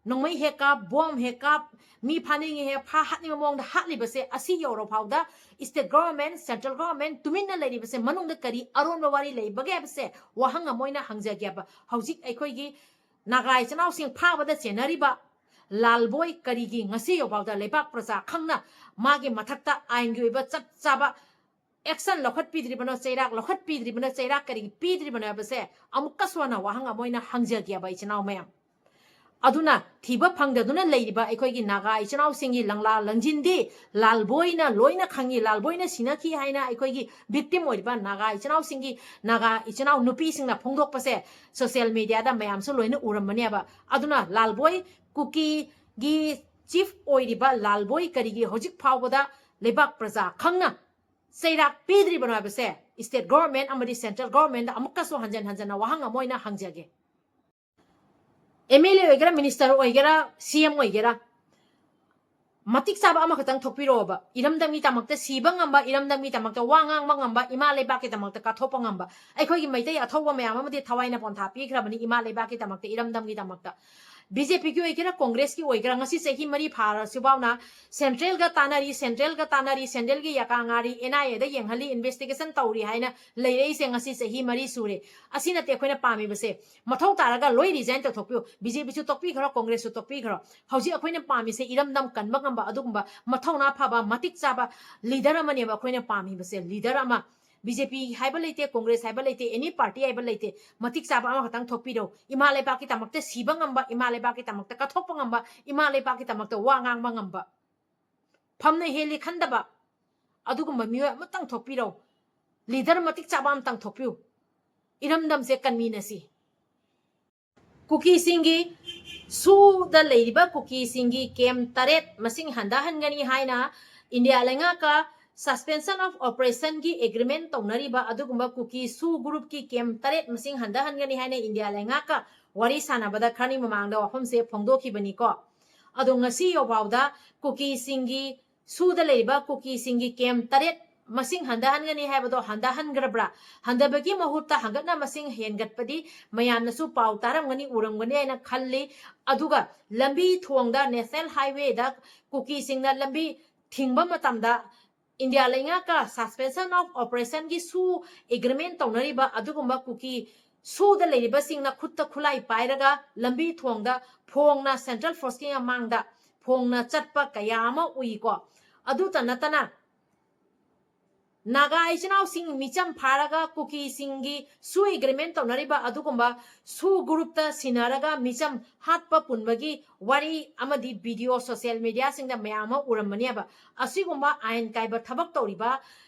ꯅꯣꯡꯃꯩ ꯍꯦꯛ ꯀꯥꯞ, ꯕꯣꯝ ꯍꯦꯛ ꯀꯥꯞ, ꯃꯤ ꯐꯥꯅꯤꯡꯉꯤ ꯍꯦꯛ ꯐꯥ, ꯍꯥꯠꯅꯤꯡꯕ ꯃꯑꯣꯡꯗ ꯍꯥꯠꯂꯤꯕꯁꯦ ꯑꯁꯤ ꯌꯧꯔ ꯐꯥꯎꯗ state government, central government ꯇꯨꯃꯤꯟꯅ ꯂꯩꯔꯤꯕꯁꯦ ꯃꯅꯨꯡꯗ ꯀꯔꯤ ꯑꯔꯣꯟꯕ ꯋꯥꯔꯤ ꯂꯩꯕꯒꯦ ꯍꯥꯏꯕꯁꯦ ꯋꯥꯍꯪ ꯑꯃ ꯑꯣꯏꯅ ꯍꯪꯖꯒꯦꯕ꯫ ꯍꯧꯖꯤꯛ ꯑꯩꯈꯣꯏꯒꯤ ꯅꯥꯒꯥ ꯏꯆꯤꯟ ꯏꯅꯥꯎꯁꯤꯡ ꯐꯥꯕꯗ ꯆꯦꯟꯅꯔꯤꯕ ꯂꯥꯜꯕꯣꯏ ꯀꯔꯤꯒꯤ ꯉꯁꯤ ꯌꯧꯐꯥꯎꯗ ꯂꯩꯕꯥꯛ ꯄ꯭ꯔꯖꯥ ꯈꯪꯅ ꯃꯥꯒꯤ ꯃꯊꯛꯇ ꯑꯥꯏꯟꯒꯤ ꯑꯣꯏꯕ ꯆꯞ ꯆꯥꯕ action ꯂꯧꯈꯠꯄꯤꯗ꯭ꯔꯤꯕꯅꯣ, ꯆꯩꯔꯥꯛ ꯂꯧꯈꯠꯄꯤꯗ꯭ꯔꯤꯕꯅꯣ, ꯆꯩꯔꯥꯛ ꯀꯔꯤꯒꯤ ꯄꯤꯗ꯭ꯔꯤꯕꯅꯣ ꯍꯥꯏꯕꯁꯦ ꯑꯃꯨꯛꯀꯁꯨ ꯍꯟꯅ ꯋꯥꯍꯪ ꯑꯃ ꯑꯣꯏꯅ ꯍꯪꯖꯒꯦꯕ ꯏꯆꯤꯟ ꯏꯅꯥꯎ ꯃꯌꯥꯝ꯫ ꯑꯗꯨꯅ ꯊꯤꯕ ꯐꯪꯗꯗꯨꯅ ꯂꯩꯔꯤꯕ ꯑꯩꯈꯣꯏꯒꯤ ꯅꯥꯒꯥ ꯏꯆꯤꯟ ꯏꯅꯥꯎꯁꯤꯡꯒꯤ ꯂꯪꯂꯥ ꯂꯪꯖꯤꯟꯗꯤ ꯂꯥꯜꯕꯣꯏꯅ ꯂꯣꯏꯅ ꯈꯪꯉꯤ, ꯂꯥꯜꯕꯣꯏꯅ ꯁꯤꯅꯈꯤ ꯍꯥꯏꯅ ꯑꯩꯈꯣꯏꯒꯤ victim ꯑꯣꯏꯔꯤꯕ ꯅꯥꯒꯥ ꯏꯆꯤꯟ ꯏꯅꯥꯎꯁꯤꯡꯒꯤ, ꯅꯥꯒꯥ ꯏꯆꯤꯟ ꯏꯅꯥꯎ ꯅꯨꯄꯤꯁꯤꯡꯅ ꯐꯣꯡꯗꯣꯛꯄꯁꯦ social mediaꯗ ꯃꯌꯥꯝꯁꯨ ꯂꯣꯏꯅ ꯎꯔꯝꯃꯅꯦꯕ꯫ ꯑꯗꯨꯅ ꯂꯥꯜꯕꯣꯏ ꯀꯨꯀꯤꯒꯤ chief ꯑꯣꯏꯔꯤꯕ ꯂꯥꯜꯕꯣꯏ ꯀꯔꯤꯒꯤ ꯍꯧꯖꯤꯛ ꯐꯥꯎꯕꯗ ꯂꯩꯕꯥꯛ ꯄ꯭ꯔꯖꯥ ꯈꯪꯅ ꯆꯩꯔꯥꯛ ꯄꯤꯗ꯭ꯔꯤꯕꯅꯣ ꯍꯥꯏꯕꯁꯦ state government ꯑꯃꯗꯤ central governmentꯗ ꯑꯃꯨꯛꯀꯁꯨ ꯍꯟꯖꯟ ꯍꯟꯖꯟꯅ ꯋꯥꯍꯪ ꯑꯃ ꯑꯣꯏꯅ ꯍꯪꯖꯒꯦ꯫ MLA ꯑꯣꯏꯒꯦꯔꯥ, minister ꯑꯣꯏꯒꯦꯔꯥ, CM ꯑꯣꯏꯒꯦꯔꯥ, ꯃꯇꯤꯛ ꯆꯥꯕ ꯑꯃꯈꯛꯇꯪ ꯊꯣꯛꯄꯤꯔꯛꯑꯣꯕ꯫ ꯏꯔꯝꯗꯝꯒꯤꯗꯃꯛꯇ ꯁꯤꯕ ꯉꯝꯕ, ꯏꯔꯝꯗꯝꯒꯤꯗꯃꯛꯇ ꯋꯥ ꯉꯥꯡꯕ ꯉꯝꯕ, ꯏꯃꯥ ꯂꯩꯕꯥꯛꯀꯤꯗꯃꯛꯇ ꯀꯠꯊꯣꯛꯄ ꯉꯝꯕ꯫ ꯑꯩꯈꯣꯏꯒꯤ ꯃꯩꯇꯩ ꯑꯊꯧꯕ ꯃꯌꯥꯝ ꯑꯃꯗꯤ ꯊꯋꯥꯏꯅ ꯄꯣꯟꯊꯥ ꯄꯤꯈ꯭ꯔꯕꯅꯤ ꯏꯃꯥ ꯂꯩꯕꯥꯛꯀꯤꯗꯃꯛꯇ, ꯏꯔꯝꯗꯝꯒꯤꯗꯃꯛꯇ꯫ BJPꯒꯤ ꯑꯣꯏꯒꯦꯔꯥ, Congressꯀꯤ ꯑꯣꯏꯒꯦꯔꯥ, ꯉꯁꯤ ꯆꯍꯤ ꯃꯔꯤ ꯐꯥꯔꯁꯤꯐꯥꯎꯅ centralꯒ ꯇꯥꯟꯅꯔꯤ, centralꯒ ꯇꯥꯟꯅꯔꯤ, centralꯒꯤ ꯌꯥꯀꯥ ꯉꯥꯔꯤ, NIAꯗ ꯌꯦꯡꯍꯜꯂꯤ, investigation ꯇꯧꯔꯤ ꯍꯥꯏꯅ ꯂꯩꯔꯛꯏꯁꯦ ꯉꯁꯤ ꯆꯍꯤ ꯃꯔꯤ ꯁꯨꯔꯦ꯫ ꯑꯁꯤ ꯅꯠꯇꯦ ꯑꯩꯈꯣꯏꯅ ꯄꯥꯝꯃꯤꯕꯁꯦ꯫ ꯃꯊꯧ ꯇꯥꯔꯒ ꯂꯣꯏ resign ꯇꯧꯊꯣꯛꯄꯤꯌꯨ꯫ BJPꯁꯨ ꯇꯣꯛꯄꯤꯈ꯭ꯔꯣ, Congressꯁꯨ ꯇꯣꯛꯄꯤꯈ꯭ꯔꯣ꯫ ꯍꯧꯖꯤꯛ ꯑꯩꯈꯣꯏꯅ ꯄꯥꯝꯃꯤꯁꯦ ꯏꯔꯝꯗꯝ ꯀꯟꯕ ꯉꯝꯕ ꯑꯗꯨꯒꯨꯝꯕ ꯃꯊꯧꯅꯥ ꯐꯕ, ꯃꯇꯤꯛ ꯆꯥꯕ leader ꯑꯃꯅꯦꯕ ꯑꯩꯈꯣꯏꯅ ꯄꯥꯝꯃꯤꯕꯁꯦ, leader ꯑꯃ꯫ BJP ꯍꯥꯏꯕ ꯂꯩꯇꯦ, Congress ꯍꯥꯏꯕ ꯂꯩꯇꯦ, any party ꯍꯥꯏꯕ ꯂꯩꯇꯦ꯫ ꯃꯇꯤꯛ ꯆꯥꯕ ꯑꯃꯈꯛꯇꯪ ꯊꯣꯛꯄꯤꯔꯣ꯫ ꯏꯃꯥ ꯂꯩꯕꯥꯛꯀꯤꯗꯃꯛꯇ ꯁꯤꯕ ꯉꯝꯕ, ꯏꯃꯥ ꯂꯩꯕꯥꯛꯀꯤꯗꯃꯛꯇ ꯀꯠꯊꯣꯛꯄ ꯉꯝꯕ, ꯏꯃꯥ ꯂꯩꯕꯥꯛꯀꯤꯗꯃꯛꯇ ꯋꯥ ꯉꯥꯡꯕ ꯉꯝꯕ꯫ ꯐꯝꯅ ꯍꯦꯜꯂꯤ ꯈꯟꯗꯕ ꯑꯗꯨꯒꯨꯝꯕ ꯃꯤꯑꯣꯏ ꯑꯃꯇꯪ ꯊꯣꯛꯄꯤꯔꯣ꯫ Leader ꯃꯇꯤꯛ ꯆꯥꯕ ꯑꯃꯇꯪ ꯊꯣꯛꯄꯤꯌꯨ꯫ ꯏꯔꯝꯗꯝꯁꯦ ꯀꯟꯃꯤꯟꯅꯁꯤ꯫ ꯀꯨꯀꯤꯁꯤꯡꯒꯤ ꯁꯨꯗ ꯂꯩꯔꯤꯕ ꯀꯨꯀꯤꯁꯤꯡꯒꯤ camp ꯇꯔꯦꯠ ꯃꯁꯤꯡ ꯍꯟꯊꯍꯟꯒꯅꯤ ꯍꯥꯏꯅ ꯏꯟꯗꯤꯌꯥ ꯂꯩꯉꯥꯛꯀ suspension of operationꯒꯤ agreement ꯇꯧꯅꯔꯤꯕ ꯑꯗꯨꯒꯨꯝꯕ ꯀꯨꯀꯤ ꯁꯨ groupꯀꯤ camp ꯇꯔꯦꯠ ꯃꯁꯤꯡ ꯍꯟꯊꯍꯟꯒꯅꯤ ꯍꯥꯏꯅ ꯏꯟꯗꯤꯌꯥ ꯂꯩꯉꯥꯛꯀ ꯋꯥꯔꯤ ꯁꯥꯟꯅꯕꯗ ꯈꯔꯅꯤ ꯃꯃꯥꯡꯗ ꯋꯥꯐꯝꯁꯦ ꯐꯣꯡꯗꯣꯛꯈꯤꯕꯅꯤꯀꯣ꯫ ꯑꯗꯣ ꯉꯁꯤ ꯌꯧꯐꯥꯎꯗ ꯀꯨꯀꯤꯁꯤꯡꯒꯤ ꯁꯨꯗ ꯂꯩꯔꯤꯕ ꯀꯨꯀꯤꯁꯤꯡꯒꯤ camp ꯇꯔꯦꯠ ꯃꯁꯤꯡ ꯍꯟꯊꯍꯟꯒꯅꯤ ꯍꯥꯏꯕꯗꯣ ꯍꯟꯊꯍꯟꯈ꯭ꯔꯕ꯭ꯔꯥ? ꯍꯟꯊꯕꯒꯤ ꯃꯍꯨꯠꯇ ꯍꯪꯒꯠꯅ ꯃꯁꯤꯡ ꯍꯦꯟꯒꯠꯄꯗꯤ ꯃꯌꯥꯝꯅꯁꯨ ꯄꯥꯎ ꯇꯥꯔꯝꯒꯅꯤ, ꯎꯔꯝꯒꯅꯤ ꯍꯥꯏꯅ ꯈꯜꯂꯤ꯫ ꯑꯗꯨꯒ ꯂꯝꯕꯤ ꯊꯣꯡꯗ, ꯅꯦꯁꯅꯦꯜ ꯍꯥꯏꯋꯦꯗ ꯀꯨꯀꯤꯁꯤꯡꯅ ꯂꯝꯕꯤ ꯊꯤꯡꯕ ꯃꯇꯝꯗ ꯏꯟꯗꯤꯌꯥ ꯂꯩꯉꯥꯛꯀ suspension of operationꯒꯤ ꯁꯨ agreement ꯇꯧꯅꯔꯤꯕ ꯑꯗꯨꯒꯨꯝꯕ ꯀꯨꯀꯤ ꯁꯨꯗ ꯂꯩꯔꯤꯕꯁꯤꯡꯅ ꯈꯨꯠꯇ ꯈꯨꯠꯂꯥꯏ ꯄꯥꯏꯔꯒ ꯂꯝꯕꯤ ꯊꯣꯡꯗ ꯐꯣꯡꯅ central forceꯀꯤ ꯃꯃꯥꯡꯗ ꯐꯣꯡꯅ ꯆꯠꯄ ꯀꯌꯥ ꯑꯃ ꯎꯏꯀꯣ꯫ ꯑꯗꯨꯇ ꯅꯠꯇꯅ ꯅꯥꯒꯥ ꯏꯆꯤꯟ ꯏꯅꯥꯎꯁꯤꯡ ꯃꯤꯆꯝ ꯐꯥꯔꯒ ꯀꯨꯀꯤꯁꯤꯡꯒꯤ ꯁꯨ agreement ꯇꯧꯅꯔꯤꯕ ꯑꯗꯨꯒꯨꯝꯕ ꯁꯨ groupꯇ ꯁꯤꯟꯅꯔꯒ ꯃꯤꯆꯝ ꯍꯥꯠꯄ ꯄꯨꯟꯕꯒꯤ ꯋꯥꯔꯤ ꯑꯃꯗꯤ video social mediaꯁꯤꯡꯗ ꯃꯌꯥꯝ ꯑꯃ ꯎꯔꯝꯕꯅꯦꯕ꯫ ꯑꯁꯤꯒꯨꯝꯕ ꯑꯥꯏꯟ ꯀꯥꯏꯕ ꯊꯕꯛ ꯇꯧꯔꯤꯕ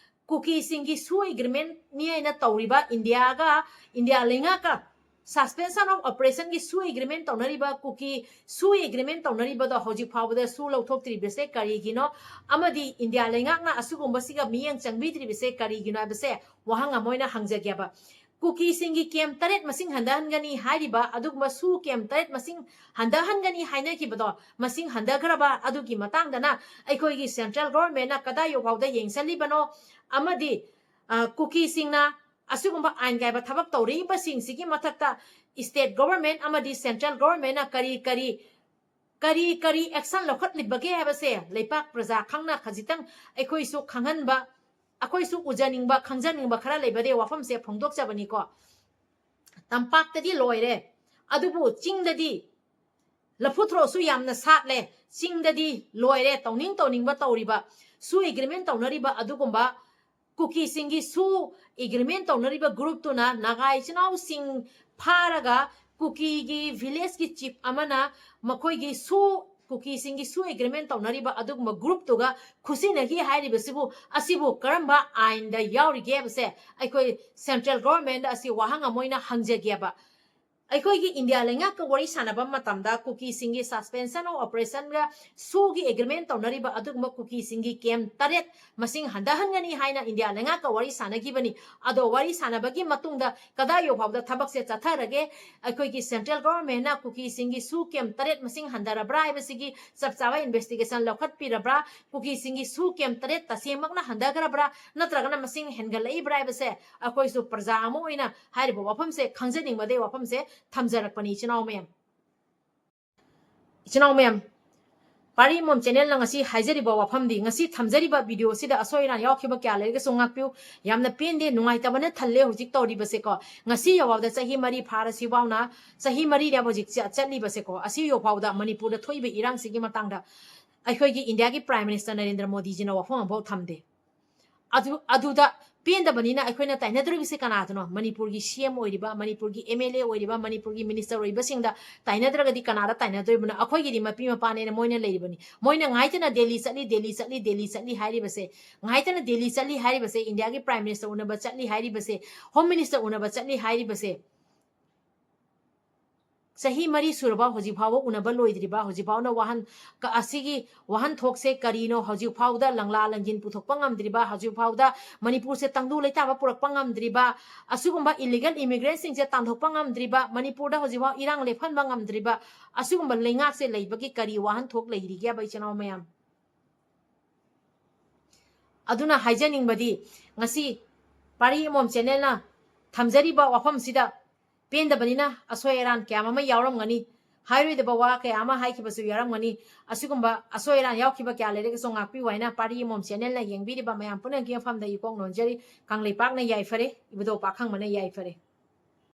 ꯀꯨꯀꯤꯁꯤꯡꯒꯤ ꯁꯨ agreementꯅꯤ ꯍꯥꯏꯅ ꯇꯧꯔꯤꯕ ꯏꯟꯗꯤꯌꯥꯒ, ꯏꯟꯗꯤꯌꯥ ꯂꯩꯉꯥꯛꯀ suspension of operationꯒꯤ ꯁꯨ agreement ꯇꯧꯅꯔꯤꯕ, ꯀꯨꯀꯤ ꯁꯨ agreement ꯇꯧꯅꯔꯤꯕꯗꯣ ꯍꯧꯖꯤꯛ ꯐꯥꯎꯕꯗ ꯁꯨ ꯂꯧꯊꯣꯛꯇ꯭ꯔꯤꯕꯁꯦ ꯀꯔꯤꯒꯤꯅꯣ? ꯑꯃꯗꯤ ꯏꯟꯗꯤꯌꯥ ꯂꯩꯉꯥꯛꯅ ꯑꯁꯤꯒꯨꯝꯕꯁꯤꯒ ꯃꯤꯠꯌꯦꯡ ꯆꯪꯕꯤꯗ꯭ꯔꯤꯕꯁꯦ ꯀꯔꯤꯒꯤꯅꯣ ꯍꯥꯏꯕꯁꯦ ꯋꯥꯍꯪ ꯑꯃ ꯑꯣꯏꯅ ꯍꯪꯖꯒꯦꯕ꯫ ꯀꯨꯀꯤꯁꯤꯡꯒꯤ camp ꯇꯔꯦꯠ ꯃꯁꯤꯡ ꯍꯟꯊꯍꯟꯒꯅꯤ ꯍꯥꯏꯔꯤꯕ ꯑꯗꯨꯒꯨꯝꯕ ꯁꯨ camp ꯇꯔꯦꯠ ꯃꯁꯤꯡ ꯍꯟꯊꯍꯟꯒꯅꯤ ꯍꯥꯏꯅꯈꯤꯕꯗꯣ ꯃꯁꯤꯡ ꯍꯟꯊꯈ꯭ꯔꯕ ꯑꯗꯨꯒꯤ ꯃꯇꯥꯡꯗꯅ ꯑꯩꯈꯣꯏꯒꯤ central governmentꯅ ꯀꯗꯥꯏ ꯌꯧꯐꯥꯎꯗ ꯌꯦꯡꯁꯜꯂꯤꯕꯅꯣ? ꯑꯃꯗꯤ, ꯑ, ꯀꯨꯀꯤꯁꯤꯡꯅ ꯑꯁꯤꯒꯨꯝꯕ ꯑꯥꯏꯟ ꯀꯥꯏꯕ ꯊꯕꯛ ꯇꯧꯔꯛꯏꯕꯁꯤꯡꯁꯤꯒꯤ ꯃꯊꯛꯇ state government ꯑꯃꯗꯤ central governmentꯅ ꯀꯔꯤ ꯀꯔꯤ, ꯀꯔꯤ ꯀꯔꯤ action ꯂꯧꯈꯠꯂꯤꯕꯒꯦ ꯍꯥꯏꯕꯁꯦ ꯂꯩꯄꯥꯛ ꯄ꯭ꯔꯖꯥ ꯈꯪꯅ ꯈꯖꯤꯛꯇꯪ ꯑꯩꯈꯣꯏꯁꯨ ꯈꯪꯍꯟꯕ, ꯑꯩꯈꯣꯏꯁꯨ ꯎꯖꯅꯤꯡꯕ, ꯈꯪꯖꯅꯤꯡꯕ ꯈꯔ ꯂꯩꯕꯗꯤ ꯋꯥꯐꯝꯁꯦ ꯐꯣꯡꯗꯣꯛꯆꯕꯅꯤꯀꯣ꯫ ꯇꯝꯄꯥꯛꯇꯗꯤ ꯂꯣꯏꯔꯦ, ꯑꯗꯨꯕꯨ ꯆꯤꯡꯗꯗꯤ ꯂꯐꯨ ꯊꯔꯣꯁꯨ ꯌꯥꯝꯅ ꯁꯥꯠꯂꯦ꯫ ꯆꯤꯡꯗꯗꯤ ꯂꯣꯏꯔꯦ, ꯇꯧꯅꯤꯡ ꯇꯧꯅꯤꯡꯕ ꯇꯧꯔꯤꯕ, ꯁꯨ agreement ꯇꯧꯅꯔꯤꯕ ꯑꯗꯨꯒꯨꯝꯕ ꯀꯨꯀꯤꯁꯤꯡꯒꯤ ꯁꯨ agreement ꯇꯧꯅꯔꯤꯕ groupꯇꯨꯅ ꯅꯥꯒꯥ ꯏꯆꯤꯟ ꯏꯅꯥꯎꯁꯤꯡ ꯐꯥꯔꯒ ꯀꯨꯀꯤꯒꯤ villageꯀꯤ chief ꯑꯃꯅ ꯃꯈꯣꯏꯒꯤ ꯁꯨ, ꯀꯨꯀꯤꯁꯤꯡꯒꯤ ꯁꯨ agreement ꯇꯧꯅꯔꯤꯕ ꯑꯗꯨꯒꯨꯝꯕ groupꯇꯨꯒ ꯈꯨꯠꯁꯤꯟꯅꯈꯤ ꯍꯥꯏꯔꯤꯕꯁꯤꯕꯨ, ꯑꯁꯤꯕꯨ ꯀꯔꯝꯕ ꯑꯥꯏꯟꯗ ꯌꯥꯎꯔꯤꯒꯦ ꯍꯥꯏꯕꯁꯦ ꯑꯩꯈꯣꯏ central governmentꯗ ꯑꯁꯤ ꯋꯥꯍꯪ ꯑꯃ ꯑꯣꯏꯅ ꯍꯪꯖꯒꯦꯕ꯫ ꯑꯩꯈꯣꯏꯒꯤ ꯏꯟꯗꯤꯌꯥ ꯂꯩꯉꯥꯛꯀ ꯋꯥꯔꯤ ꯁꯥꯟꯅꯕ ꯃꯇꯝꯗ ꯀꯨꯀꯤꯁꯤꯡꯒꯤ suspension of operationꯒ SoOꯒꯤ agreement ꯇꯧꯅꯔꯤꯕ ꯑꯗꯨꯒꯨꯝꯕ ꯀꯨꯀꯤꯁꯤꯡꯒꯤ camp ꯇꯔꯦꯠ ꯃꯁꯤꯡ ꯍꯟꯊꯍꯟꯒꯅꯤ ꯍꯥꯏꯅ ꯏꯟꯗꯤꯌꯥ ꯂꯩꯉꯥꯛꯀ ꯋꯥꯔꯤ ꯁꯥꯟꯅꯈꯤꯕꯅꯤ꯫ ꯑꯗꯣ ꯋꯥꯔꯤ ꯁꯥꯟꯅꯕꯒꯤ ꯃꯇꯨꯡꯗ ꯀꯗꯥꯏ ꯌꯧꯐꯥꯎꯗ ꯊꯕꯛꯁꯦ ꯆꯠꯊꯔꯒꯦ, ꯑꯩꯈꯣꯏꯒꯤ central governmentꯅ ꯀꯨꯀꯤꯁꯤꯡꯒꯤ SoO camp ꯇꯔꯦꯠ ꯃꯁꯤꯡ ꯍꯟꯊꯔꯕ꯭ꯔꯥ ꯍꯥꯏꯕꯁꯤꯒꯤ ꯆꯞ ꯆꯥꯕ investigation ꯂꯧꯈꯠꯄꯤꯔꯕ꯭ꯔꯥ, ꯀꯨꯀꯤꯁꯤꯡꯒꯤ SoO camp ꯇꯔꯦꯠ ꯇꯁꯦꯡꯃꯛꯅ ꯍꯟꯊꯈ꯭ꯔꯕ꯭ꯔꯥ ꯅꯠꯇ꯭ꯔꯒꯅ ꯃꯁꯤꯡ ꯍꯦꯟꯒꯠꯂꯛꯏꯕ꯭ꯔꯥ ꯍꯥꯏꯕꯁꯦ ꯑꯩꯈꯣꯏꯁꯨ ꯄ꯭ꯔꯖꯥ ꯑꯃ ꯑꯣꯏꯅ ꯍꯥꯏꯔꯤꯕ ꯋꯥꯐꯝꯁꯦ ꯈꯪꯖꯅꯤꯡꯕꯗꯩ ꯋꯥꯐꯝꯁꯦ ꯊꯝꯖꯔꯛꯄꯅꯤ꯫ ꯏꯆꯤꯟ ꯏꯅꯥꯎ ꯃꯌꯥꯝ, ꯏꯆꯤꯟ ꯏꯅꯥꯎ ꯃꯌꯥꯝ, ꯄꯥꯔꯤ ꯃꯣꯝ channelꯅ ꯉꯁꯤ ꯍꯥꯏꯖꯔꯤꯕ ꯋꯥꯐꯝꯗꯤ, ꯉꯁꯤ ꯊꯝꯖꯔꯤꯕ videoꯁꯤꯗ ꯑꯁꯣꯏ ꯑꯔꯥꯟ ꯌꯥꯎꯈꯤꯕ ꯀꯌꯥ ꯂꯩꯔꯒꯁꯨ ꯉꯥꯛꯄꯤꯌꯨ꯫ ꯌꯥꯝꯅ ꯄꯦꯟꯗꯦ, ꯅꯨꯡꯉꯥꯏꯇꯕꯅ ꯊꯜꯂꯦ ꯍꯧꯖꯤꯛ ꯇꯧꯔꯤꯕꯁꯦꯀꯣ꯫ ꯉꯁꯤ ꯌꯧꯐꯥꯎꯗ ꯆꯍꯤ ꯃꯔꯤ ꯐꯥꯔꯁꯤ ꯐꯥꯎꯅ, ꯆꯍꯤ ꯃꯔꯤꯅꯦꯕ ꯍꯧꯖꯤꯛ ꯆ-, ꯆꯠꯂꯤꯕꯁꯦꯀꯣ꯫ ꯑꯁꯤ ꯌꯧꯐꯥꯎꯗ ꯃꯅꯤꯄꯨꯔꯗ ꯊꯣꯛꯏꯕ ꯏꯔꯥꯡꯁꯤꯒꯤ ꯃꯇꯥꯡꯗ ꯑꯩꯈꯣꯏꯒꯤ ꯏꯟꯗꯤꯌꯥꯒꯤ Prime Minister ꯅꯔꯦꯟꯗ꯭ꯔ ꯃꯣꯗꯤꯖꯤꯅ ꯋꯥꯐꯝ ꯑꯃꯐꯥꯎ ꯊꯝꯗꯦ꯫ ꯑꯗꯨ, ꯑꯗꯨꯗ ꯄꯦꯟꯗꯕꯅꯤꯅ ꯑꯩꯈꯣꯏꯅ ꯇꯥꯏꯅꯗꯣꯔꯤꯕꯁꯦ ꯀꯅꯥꯗꯅꯣ? ꯃꯅꯤꯄꯨꯔꯒꯤ CM ꯑꯣꯏꯔꯤꯕ, ꯃꯅꯤꯄꯨꯔꯒꯤ MLA ꯑꯣꯏꯔꯤꯕ, ꯃꯅꯤꯄꯨꯔꯒꯤ minister ꯑꯣꯏꯔꯤꯕꯁꯤꯡꯗ ꯇꯥꯏꯅꯗ꯭ꯔꯒꯗꯤ ꯀꯅꯥꯗ ꯇꯥꯏꯅꯗꯣꯔꯤꯕꯅꯣ? ꯑꯩꯈꯣꯏꯒꯤꯗꯤ ꯃꯄꯤ ꯃꯄꯥꯅꯦꯅ ꯃꯣꯏꯅ ꯂꯩꯔꯤꯕꯅꯤ꯫ ꯃꯣꯏꯅ ꯉꯥꯏꯇꯅ ꯗꯦꯜꯂꯤ ꯆꯠꯂꯤ, ꯗꯦꯜꯂꯤ ꯆꯠꯂꯤ, ꯗꯦꯜꯂꯤ ꯆꯠꯂꯤ ꯍꯥꯏꯔꯤꯕꯁꯦ, ꯉꯥꯏꯇꯅ ꯗꯦꯜꯂꯤ ꯆꯠꯂꯤ ꯍꯥꯏꯔꯤꯕꯁꯦ, ꯏꯟꯗꯤꯌꯥꯒꯤ Prime Minister ꯎꯅꯕ ꯆꯠꯂꯤ ꯍꯥꯏꯔꯤꯕꯁꯦ, Home Minister ꯎꯅꯕ ꯆꯠꯂꯤ ꯍꯥꯏꯔꯤꯕꯁꯦ, ꯆꯍꯤ ꯃꯔꯤ ꯁꯨꯔꯕ ꯍꯧꯖꯤꯛ ꯐꯥꯎꯕ ꯎꯅꯕ ꯂꯣꯏꯗ꯭ꯔꯤꯕ, ꯍꯧꯖꯤꯛ ꯐꯥꯎꯅ ꯋꯥꯍꯟ, ꯀ-, ꯑꯁꯤꯒꯤ ꯋꯥꯍꯟꯊꯣꯛꯁꯦ ꯀꯔꯤꯅꯣ ꯍꯧꯖꯤꯛ ꯐꯥꯎꯗ ꯂꯪꯂꯥ ꯂꯪꯖꯤꯟ ꯄꯨꯊꯣꯛꯄ ꯉꯝꯗ꯭ꯔꯤꯕ, ꯍꯧꯖꯤꯛ ꯐꯥꯎꯗ ꯃꯅꯤꯄꯨꯔꯁꯦ ꯇꯪꯗꯨ ꯂꯩꯇꯥꯕ ꯄꯨꯔꯛꯄ ꯉꯝꯗ꯭ꯔꯤꯕ, ꯑꯁꯤꯒꯨꯝꯕ illegal immigrantꯁꯤꯡꯁꯦ ꯇꯥꯟꯊꯣꯛꯄ ꯉꯝꯗ꯭ꯔꯤꯕ, ꯃꯅꯤꯄꯨꯔꯗ ꯍꯧꯖꯤꯛ ꯐꯥꯎ ꯏꯔꯥꯡ ꯂꯦꯞꯍꯟꯕ ꯉꯝꯗ꯭ꯔꯤꯕ, ꯑꯁꯤꯒꯨꯝꯕ ꯂꯩꯉꯥꯛꯁꯦ ꯂꯩꯕꯒꯤ ꯀꯔꯤ ꯋꯥꯍꯟꯊꯣꯛ ꯂꯩꯔꯤꯒꯦꯕ, ꯏꯆꯤꯟ ꯏꯅꯥꯎ ꯃꯌꯥꯝ? ꯑꯗꯨꯅ ꯍꯥꯏꯖꯅꯤꯡꯕꯗꯤ, ꯉꯁꯤ ꯄꯥꯔꯤ ꯑꯃꯣꯝ channelꯅ ꯊꯝꯖꯔꯤꯕ ꯋꯥꯐꯝꯁꯤꯗ ꯄꯦꯟꯗꯕꯅꯤꯅ ꯑꯁꯣꯏ ꯑꯔꯥꯟ ꯀꯌꯥ ꯑꯃ ꯌꯥꯎꯔꯝꯒꯅꯤ, ꯍꯥꯏꯔꯣꯏꯗꯕ ꯋꯥ ꯀꯌꯥ ꯑꯃ ꯍꯥꯏꯈꯤꯕꯁꯨ ꯌꯥꯎꯔꯝꯒꯅꯤ꯫ ꯑꯁꯤꯒꯨꯝꯕ ꯑꯁꯣꯏ ꯑꯔꯥꯟ ꯌꯥꯎꯈꯤꯕ ꯀꯌꯥ ꯂꯩꯔꯒꯁꯨ ꯉꯥꯛꯄꯤꯌꯨ ꯍꯥꯏꯅ ꯄꯥꯔꯤ ꯑꯃꯣꯝ channelꯅ ꯌꯦꯡꯕꯤꯔꯤꯕ ꯃꯌꯥꯝ ꯄꯨꯝꯅꯃꯛꯀꯤ ꯃꯐꯝꯗ ꯏꯀꯣꯛ ꯅꯣꯟꯖꯔꯤ꯫ ꯀꯪꯂꯩꯄꯥꯛꯅ ꯌꯥꯏꯐꯔꯦ, ꯏꯕꯨꯙꯧ ꯄꯥꯈꯪꯕꯅ ꯌꯥꯏꯐꯔꯦ꯫